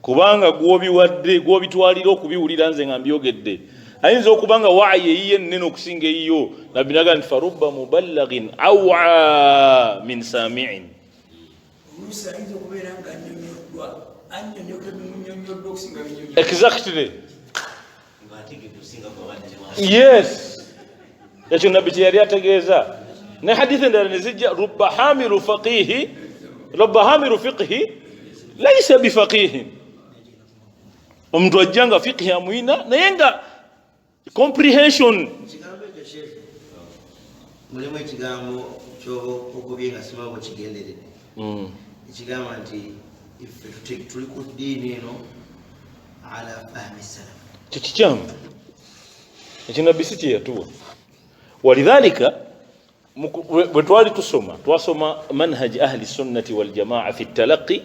kubanga gwobiwadde gwobitwalira okubiwulira nze nga mbyogedde, ayinza okuba nga wa'ayi eyiye ennene okusinga eyiyo. Nabbi naga nti farubba mubalaghin awa min sami'in. Oluusi ayinza okubeera nga annyonnyoddwa, annyonnyoka ebimunnyonnyoddwa okusinga binnyonnyoddwa. Exactly, yes, ekyo nabbi kye yali ategeeza. Ne hadithi endala ne zijja rubba hamilu faqihi, rubba hamilu fiqhi laysa bifaqihin. Omuntu ajja nga fiqhi amuyina naye nga comprehension. Ekigambo ekyo Sheikh, mulimu ekigambo kyoba ogobye nga simanyi bwe kigenderedde. Ekigamba nti iffe tuli ku ddiini eno ala fahmi salaf. Kyo kikyamu. Ekyo Nabbi si kye yatuwa. Walidhalika bwe twali tusoma, twasoma manhaj ahli sunnati wal jamaa fi talaqi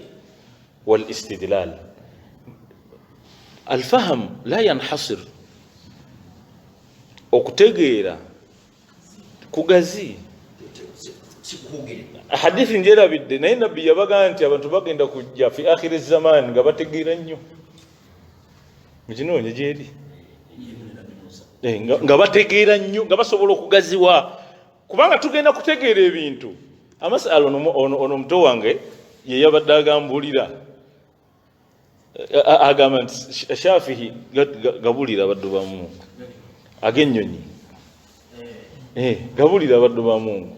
wal istidlal. Alfaham la yanhasir, okutegeera kugazi. Hadithi njerabidde, naye Nabbi yabagamba nti abantu bagenda kujja fi akhiri zaman nga bategeera nnyo. Mukinoonye gyeri nga bategeera nnyo, nga basobola okugaziwa, kubanga tugenda kutegeera ebintu. Amasala ono muto wange ye yabadde agambulira, agamba nti Shafihi gabulira abaddu ba Mungu ag'ennyonyi, gabulira abaddu ba Mungu.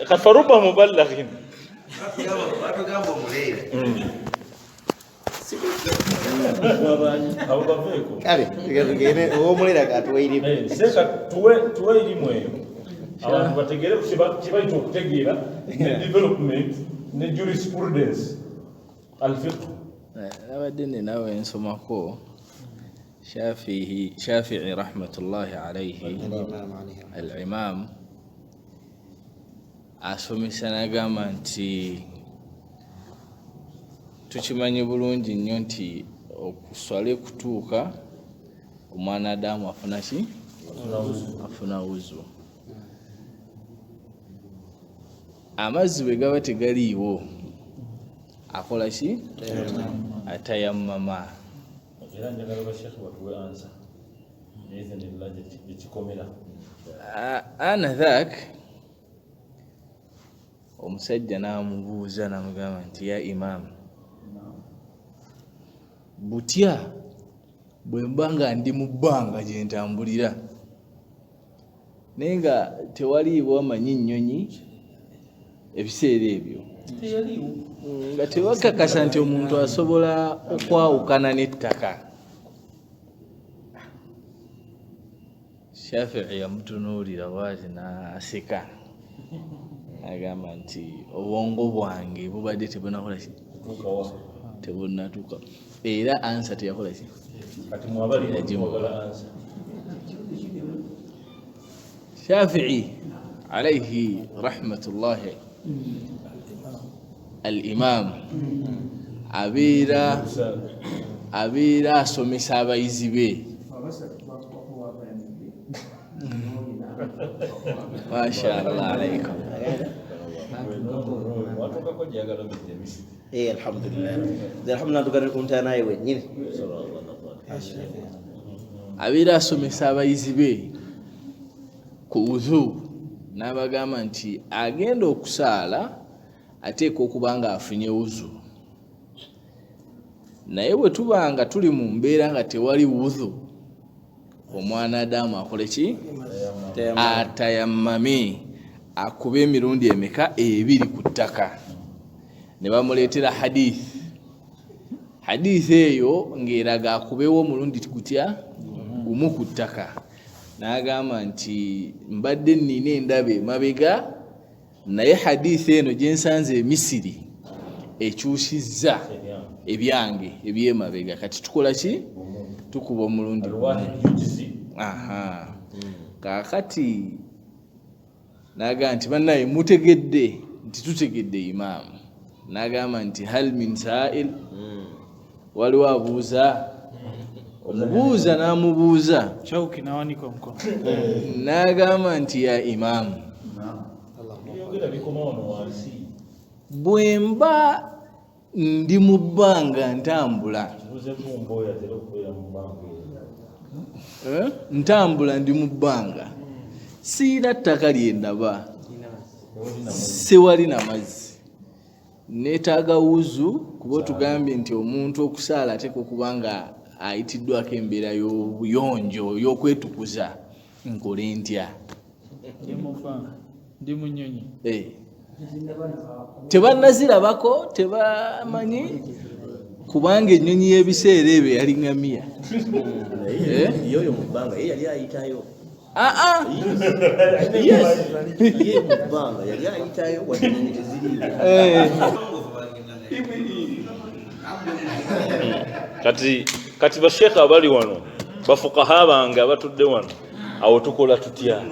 Kafaruba mubalaghin kale tugende ow'omulera katuwe seka tuwe erimu eyo abantu bategeere kibayita okutegeera ne development ne jurisprudence alfiqh. Abadde ninawe nsomako Shafi'i rahmatullahi alayhi al-imam asomesa n'agamba nti tukimanyi bulungi nnyo nti okuswala kutuuka omwana Adamu afuna ki? Afuna wuzu. Amazzi bwe gaba tegaliiwo akola ki? Atayammama. Era njagala bashekhe batuwe ansa biiznillah gyekikomera. Anathak omusajja n'amubuuza n'amugamba nti ya imam, butya bwe mba nga ndi mu bbanga gye ntambulira naye nga tewaliiwo amanyi nnyonyi ebiseera ebyo nga tebakakasa nti omuntu asobola okwawukana n'ettaka. Shafi'i yamutunuulira bw'ati n'aseka agamba nti obwongo bwange bubadde tebunakola ki? Tebunnatuuka. Era ansa teyakola ki? Kati mwabali mwagala ansa. Shafi'i alayhi rahmatullahi al-imam abeera asomesa abayizi be. Mashallah alaykum. Alhamdulillah. Alhamdulillah tugarukunta naye wenyini. Abeera asomesa abayizi be ku wuzu n'abagamba nti agenda okusaala ateekwa okuba nga afunye wuzu, naye bwe tuba nga tuli mu mbeera nga tewali wuzu omwana Adamu akole ki? Atayammame, akube emirundi emeka? Ebiri ku ttaka. Ne bamuleetera hadithi. Hadithi eyo ng'eraga akubewo omulundi gutya? Gumu ku ttaka. N'agamba nti mbadde nnina endaba emabega, naye hadithi eno gye nsanze e Misiri ekyusizza ebyange ebyemabega. Kati tukola ki? Tukuba omulundi gumu. Aha. Kaakati n'agamba nti bannaye mutegedde nti tutegedde imaamu. N'agamba nti hal min sa'il, waliwo abuuza? Omubuuza n'amubuuza. Chauki n'awanika omukono. N'agamba nti ya imaamu, bwe mba ndi mu bbanga ntambula, ntambula ndi mu bbanga, siina ttaka lye ndaba, sewali na mazzi, neetaaga wuzu, kuba otugambye nti omuntu okusaala ateekwa okuba nga ayitiddwako embeera y'obuyonjo y'okwetukuza, nkole ntya? Ndi mu bbanga, ndi mu nnyonyi. Tebannazirabako, tebamanyi, kubanga ennyonyi y'ebiseera ebyo yali ŋŋamiya. Yoyo mu bbanga ye yali ayitayo. Aa. Yes, ye mu bbanga yali ayitayo, wadde ennyonyi teziriiwo. Kati basheekha abali wano, bafukaha bange abatudde wano, awo tukola tutya?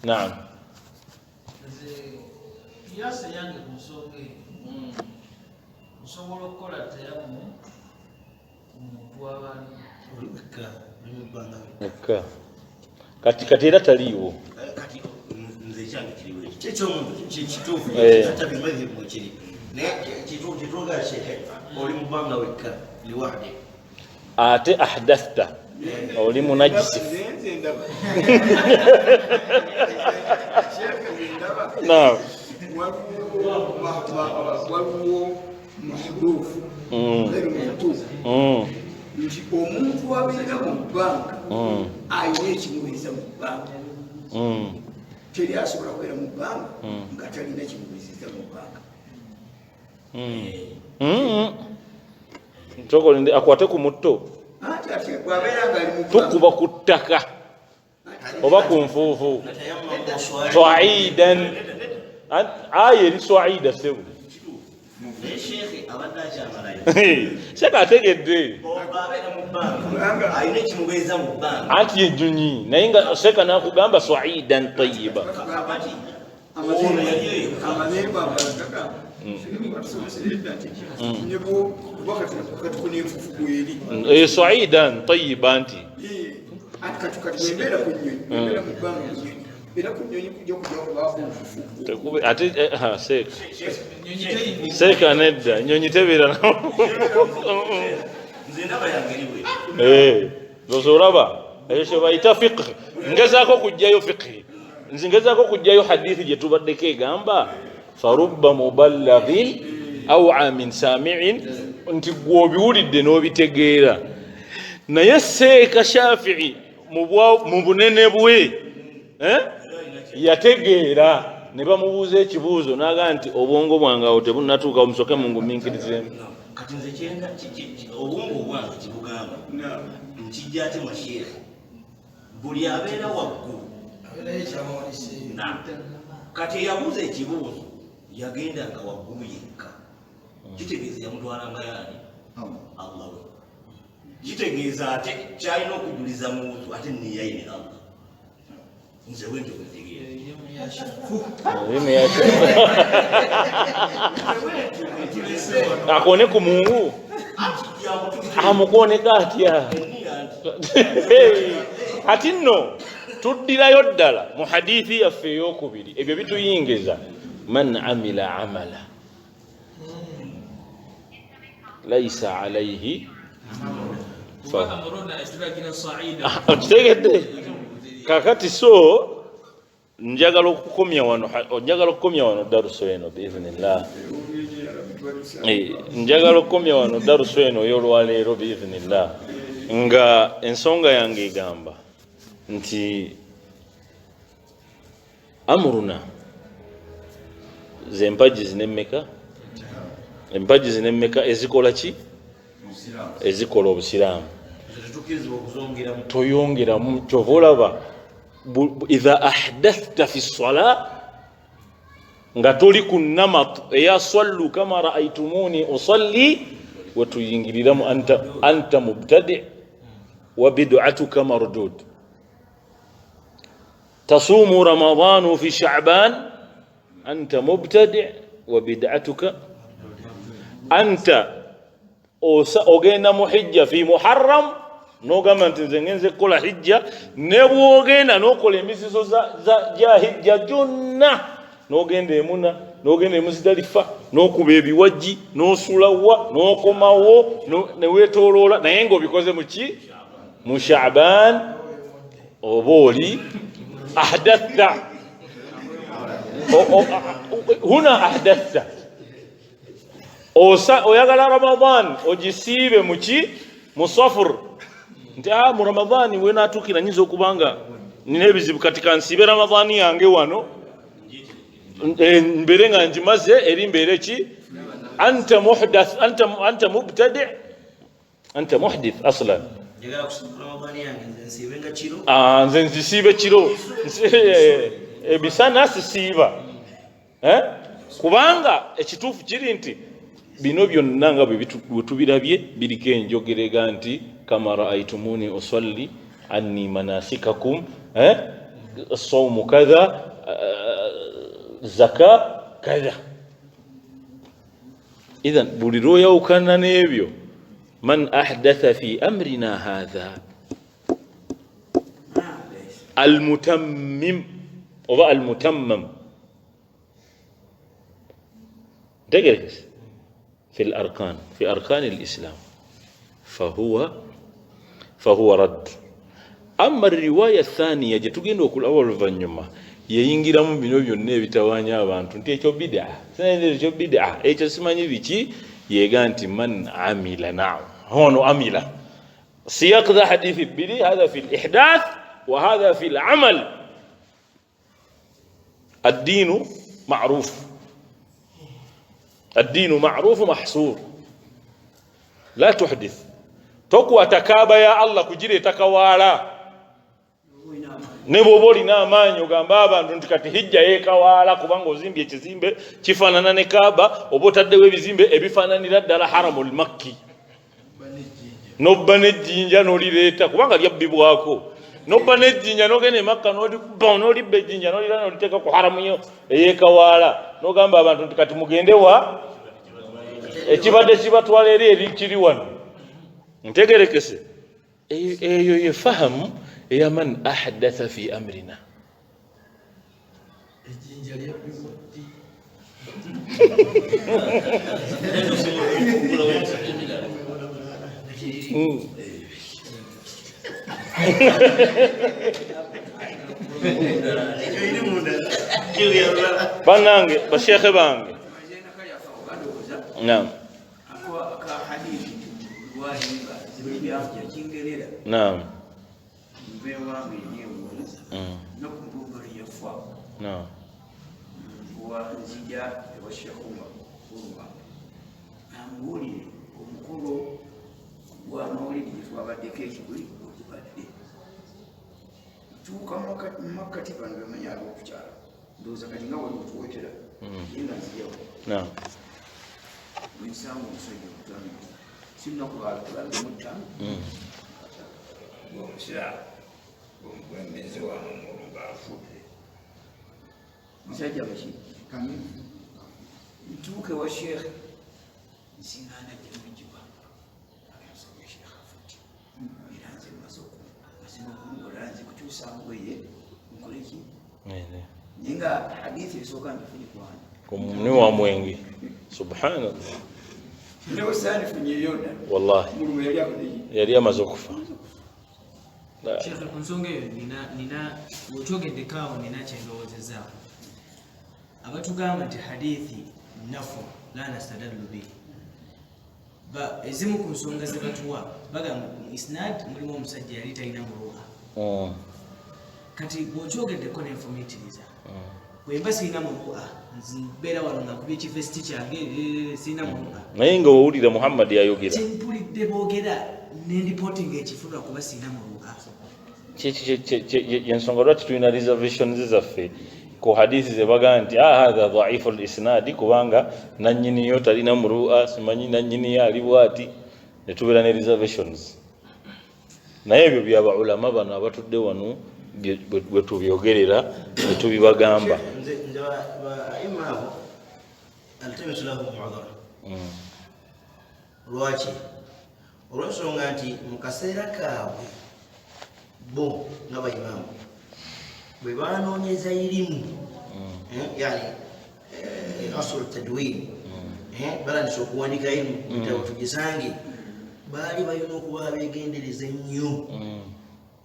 Naam. Nze kiyasa yange ku nsonga eyo, nsobola okukola teyammu ku muntu aba ali Oli wekka, oli mu bbanga wekka. Mukka kati era taliiwo. Kati nze ekyange kiriwo ekyo kyekyomuntu kituufu. Atabimadhibu kiri, naye kituufu kyetwogera, sheekhe, oli mu bbanga wekka liwahde. Ate ahdathta, oli munajisifu. Nze ndaba. Sheekhe, nze ndaba. Naam. Waliwo mahduufu gairu mahduufu nti omuntu abeera mu bbanga alina ekimubeeza mu bbanga. Teri asobola kubeera mu bbanga nga talina kimubeezeza mu bbanga. Nsokolinde akwate ku mutto. Ati ati bw'abeera nga ali mu bbanga Tukuba ku ttaka oba ku nfuufu swaidan, aya eri swaida sebo. Naye sheekhe abadde akyamalayo. Sheekhe ategedde. Abeera mu bbanga alina ekimubeeza mu bbanga. Anti ennyonyi, naye nga sheekha nakugamba swaidan tayiba. Kakati ono yali eyo. Amalembe amalala gagamba batusomesera edda nti ne kuba kati ku n'enfuufu kweri. Swaidan tayiba nti Ati kati bwembeera ku nnyonyi, bwembeera mu bbanga ku nnyonyi, era ku nnyonyi kujja kujja kubaako nfuufu. Ate ha, seeka seeka, nedda, ennyonyi tebeera. Nze ndaba yange eri bwe. Ndoza olaba ekyo kye bayita fiqh. Ngezaako kujjayo fiqh, nze ngezaako kujjayo hadithi gye tubaddeko egamba farubba mubalaghin awa min samiin, nti gwe obiwulidde n'obitegeera, naye seeka Shafii mu bunene bwe, eh? Yategeera ne bamubuuza ekibuuzo n'agamba nti obwongo bwange awo tebunnatuuka, musoke mungumiikirizeemu. Kati nze kyenda obwongo obwange kibugamba nkijja ate masheekhe buli abeera waggulu. Na kati eyabuuza ekibuuzo yagendanga waggulu yekka, kitegeeza yamutwalanga yaani Allah we, kitegeeza ate kyalina okujuliza mu wuzu ate niyayine Allah. Nze bwentyo bwentegeera. Akone ku Mungu, amukoneka atya? Ati nno tuddirayo ddala mu hadithi yaffe eyokubiri, ebyo bituyingiza man amila amala laisa alaihi. Amruna tulagira saida. Okitegedde? Kakati so njagala okukomya wano daruso eno biithnillah. Njagala okukomya wano daruso eno ey'olwaleero biithnillah, nga ensonga yange egamba nti amuruna ze mpagi zino emmeka, empagi zino emmeka ezikola ki, ezikola obusiraamu. Tetukkirizibwa okuzongeramu. Toyongeramu. Kyova olaba idha ahdathta fi ssala nga toli ku namat eya sallu kama raaitumuni usalli, wetuyingiriramu anta mubtadi wa bid'atuka mardud. Tasumu ramadanu fi shaban, anta mubtadi wa bid'atuka. Anta ogenda mu hijja fi Muharram nogamba nti nze ngenze kukola hijja, ne bwogenda nokola emizizo gya hijja gyonna, nogenda emuna, nogenda emuzidalifa, nokuba ebiwajji, nosulawa, nokomawo, newetoloola, naye ngaobikoze muki? Mu Shaban. Oba oli ahdatha huna, ahdatha. Oyagala Ramadan ogisiibe muki? Mu Safur, nti a mu Ramadani wenatuukira nyinza okuba nga nina ebizibu, kati kansiibe Ramadani yange wano. Mbeere nga ngimaze eri mbeere ki? Anta muhdath, anta mubtadi, anta muhdith aslan. Nze nzisiibe kiro, emisana sisiiba. Kubanga ekituufu kiri nti bino byonna nga bwe tubirabye biriko enjogerega nti kama raaitumuni usalli anni manasikakum, saumu kadha, zaka kadha. Idhan buli lwoyawukana n'ebyo, man ahdatha fi amrina hadha almutammim oba almutammam, ntegerekese fi larkan, fi arkani lislam, fahuwa radd. Amma riwaya thaniya gye tugenda okulaba oluvannyuma yeyingiramu bino byonna ebitawaanya abantu nti ekyo bid'a, ekyo bid'a, ekyo simanyi biki, yega nti man amila na'am hono amila siyaq dha hadithi bbiri, hadha fi lihdath wa hadha fi lamal. Addiinu ma'ruf, addiinu ma'rufu mahsur, la tuhdith. Tokwata kaaba ya Allah kugireeta kawaala, ne bw'oba olina amaanyi ogamba abantu nti kati hijja yeekawaala kubanga ozimbye ekizimbe kifaanana ne kaaba, oba otaddewo ebizimbe ebifaananira ddala haramul makki, nobba n'ejjinja n'olireeta kubanga lyabbibwako, nobba n'ejjinja n'ogenda e Makka n'olikuba n'olibba ejjinja n'olira n'oliteeka ku haramu yo eyeekawaala, n'ogamba abantu nti kati mugende wa ekibadde kibatwala eri eri kiri wano. Ntegerekese eyo ye fahamu eya man ahdatha fi amrina. Bannange bashekhe bange, naam naam naam ambuulire omukolo gw'amawulire gye twabaddeko ekiguli ogubadde ntuuka mumakkati bano bemanyi ab'okukyalo, ndowooza kati nga wali otuwetera naye nga nzijawo bwensanga omusajja omutano sinnakubalange mutaano omusiraamu omukulembeze wano omulungu afudde musajja baki ntuuke wa sheekhe nsiŋŋaana gye mujjibwa omusajja sheekhe afudde era nze mmaze okumugola nze kukyusa ngoye nkole ki, naye nga hadithi esooka ngifunye kwana kumuni wa mwenge, subhanallah, wallahi yali amaze okufa. Sheekhe ku nsonga eyo nina wekyogeddeko awo nina kyendowoozezzaako. Abatugamba nti hadithi nafu la nastadallu bihi, ezimu ku nsonga ze batuwa bagamba mu isnad mulimu omusajja yali talina muruha. Kati bw'okyogeddeko nenfumiitiriza, bwemba sirina muruha mbeera wano nga nkubye ekivesiti kyange sirina muruha, naye nga owulira Muhammad yayogera kimpulidde boogera nendipootinga ekifulwa kuba sirina muruha. Yensonga lwaki tulina reservations zaffe ku hadithi ze bagamba nti hadha dhaifu lisnadi, kubanga nannyiniyo talina muru'a, simanyi nannyiniyo ali bwati, ne tubeera ne reservations. Naye ebyo byaba ulama bano abatudde wano bwe tubyogerera ne tubibagamba. Nze aima abo altamisu lahum udhra. Lwaki? Olw'ensonga nti mu kaseera kaabwe bo nga baimaamu bwe banoonyeza irimu, yani asulu tadwin, balandisa okuwandika irimu bitabo tugisange, baali balina okuba abeegendereza ennyo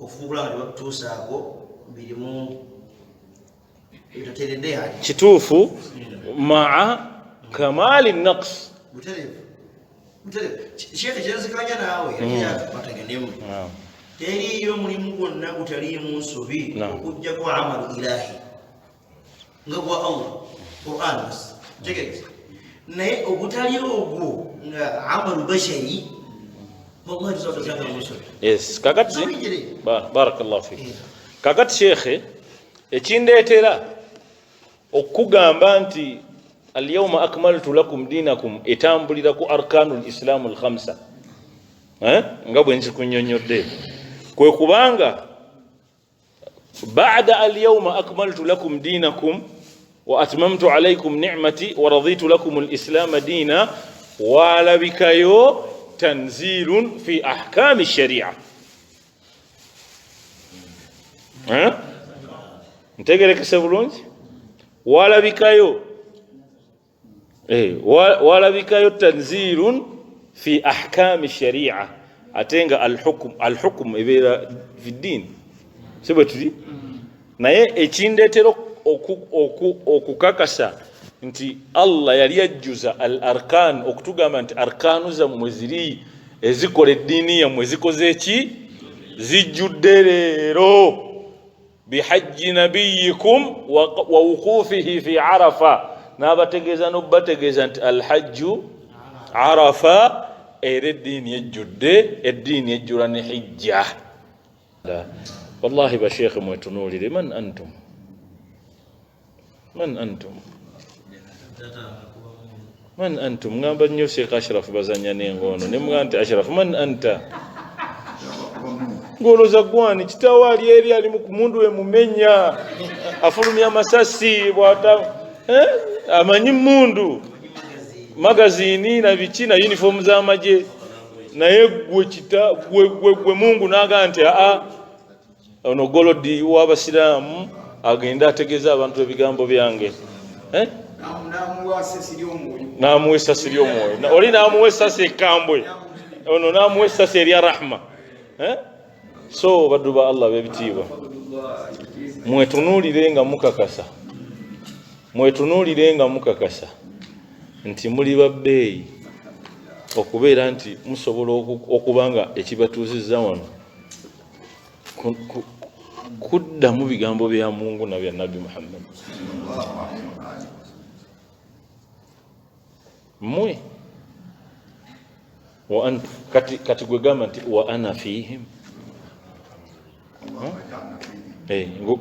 okufuukula nga tebatutuusaako birimu ebitateredde. Yani kituufu maa kamali naqs butereevu butereevu. Sheekhe kyenzikanya naawe bategendemu, teriiyo mulimu gwonna gutaliimu nsobi okuggyako amalu ilahi nga gwa Allah. Quran bas tegeeza naye ogutali ogwo nga amalu bashari wallahi tusobola musobi. Yes, kakati barakallahu fik. Kakati shekhe, ekindeetera okugamba nti alyawma akmaltu lakum dinakum etambulira ku arkanul islamu alkhamsa, nga bwe nzikunnyonnyodde, kwe kubanga ba'da alyawma akmaltu lakum dinakum wa atmamtu alaykum ni'mati wa raditu lakum alislama dina, walabikayo tanzilun fi ahkami sharia. Ntegerekese bulungi? Walabikayo walabikayo tanzilun fi ahkami sharia, ate nga alhukm ebeera fi ddini, si bwe tuli? Naye ekindeetera okukakasa nti Allah yali ajjuza al arkan, okutugamba nti arkanu zammwe ziri ezikola eddiini yammwe zikoze ki, zijjudde leero bihajji nabiyikum wa wuqufihi fi Arafa, n'abategeeza n'okubategeeza nti alhajju Arafa, era eddiini ejjudde, eddiini ejjula ne hijja. Wallahi basheekhe mwetunuulire, man antum, man antum, man antum. Ngamba nnyo Sheikh Ashraf bazanya n'engono ne mugamba nti Ashraf man anta, ng'olowooza gwani kitaawo ali eri ali mu mundu we mumenya afulumya amasasi bw'ata amanyi mundu magazini na biki na uniform z'amagye, naye gwe kita gwe Mungu n'agamba nti aa ono golodi w'abasiraamu agenda ategeeza abantu ebigambo byange. N'amuwa essasi ly'omwoyo, oli n'amuwa essasi ekkambwe, ono n'amuwa essasi erya rahma. So baddu ba Allah b'ebitiibwa, mwetunuulire nga mukakasa, mwetunuulire nga mukakasa nti muli babbeeyi okubeera nti musobola okuba nga ekibatuuzizza wano kuddamu bigambo bya Mungu na bya Nabbi Muhammad. Mmwe kati gwe gamba nti wa ana fihim,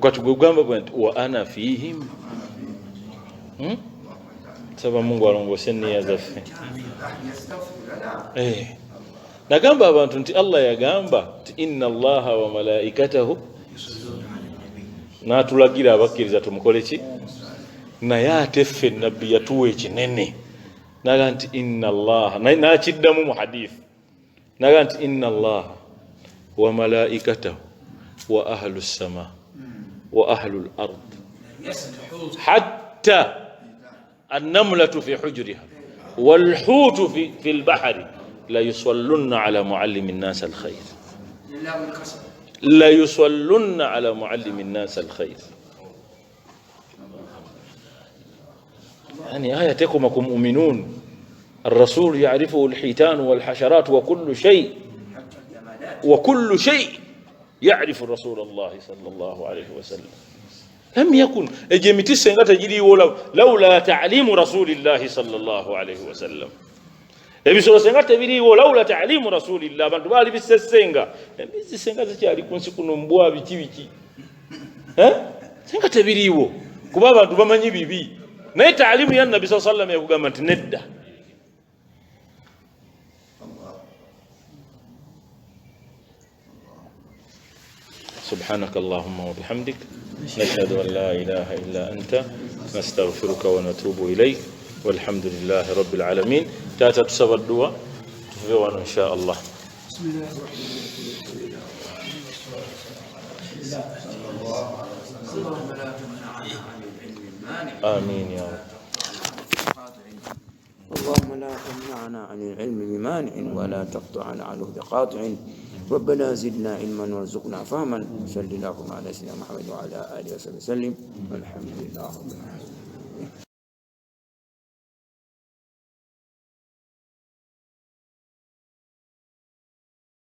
kati gwe gamba nti wa ana fihim. Saba Mungu alongoose enniya zaffe. Nagamba abantu nti Allah yagamba nti inna Allaha wa malaikatahu, n'atulagira abakkiriza tumukole ki, naye ate ffe nabbi yatuwa ekinene naga nti inna Allaha, n'akiddamu mu hadith naga nti inna Allaha wa malaikatahu wa ahlu ssama wa ahlu l-ard hatta annamlatu fi hujriha walhuutu fi lbahari la yusallunna ala muallimi nnasi alkhair, la yusallunna ala muallimi nnasi alkhair. Yani aya tekoma ku muminun, الرسول يعرفه الحيتان والحشرات وكل شيء، وكل شيء يعرف رسول الله صلى الله عليه وسلم. لم يكن emiti senga tegiriwo laula ta'limu rasulillahi sallallahu alayhi wasallam, ebisolo senga tebiriwo laula ta'limu rasulillah, abantu baali bisesenga emizi senga zikyali ku nsi kuno mbwa biki biki, senga tebiriwo kuba abantu bamanyi bibi, naye ta'limu ya nabbi sallallahu alayhi wasallam yakugamba nti nedda. سبحانك اللهم وبحمدك نشهد أن لا إله إلا أنت نستغفرك ونتوب إليك والحمد لله رب العالمين. تاتا تسبب الدعاء تفيوان إن شاء الله. بسم الله الرحمن الرحيم. اللهم لا تمنعنا عن العلم المانع، آمين يا رب. اللهم لا تمنعنا عن العلم بمانع ولا تقطعنا عنه بقاطع. ربنا زدنا علما وارزقنا فهما. صلى اللهم على سيدنا محمد وعلى آله وصحبه وسلم، والحمد لله رب العالمين.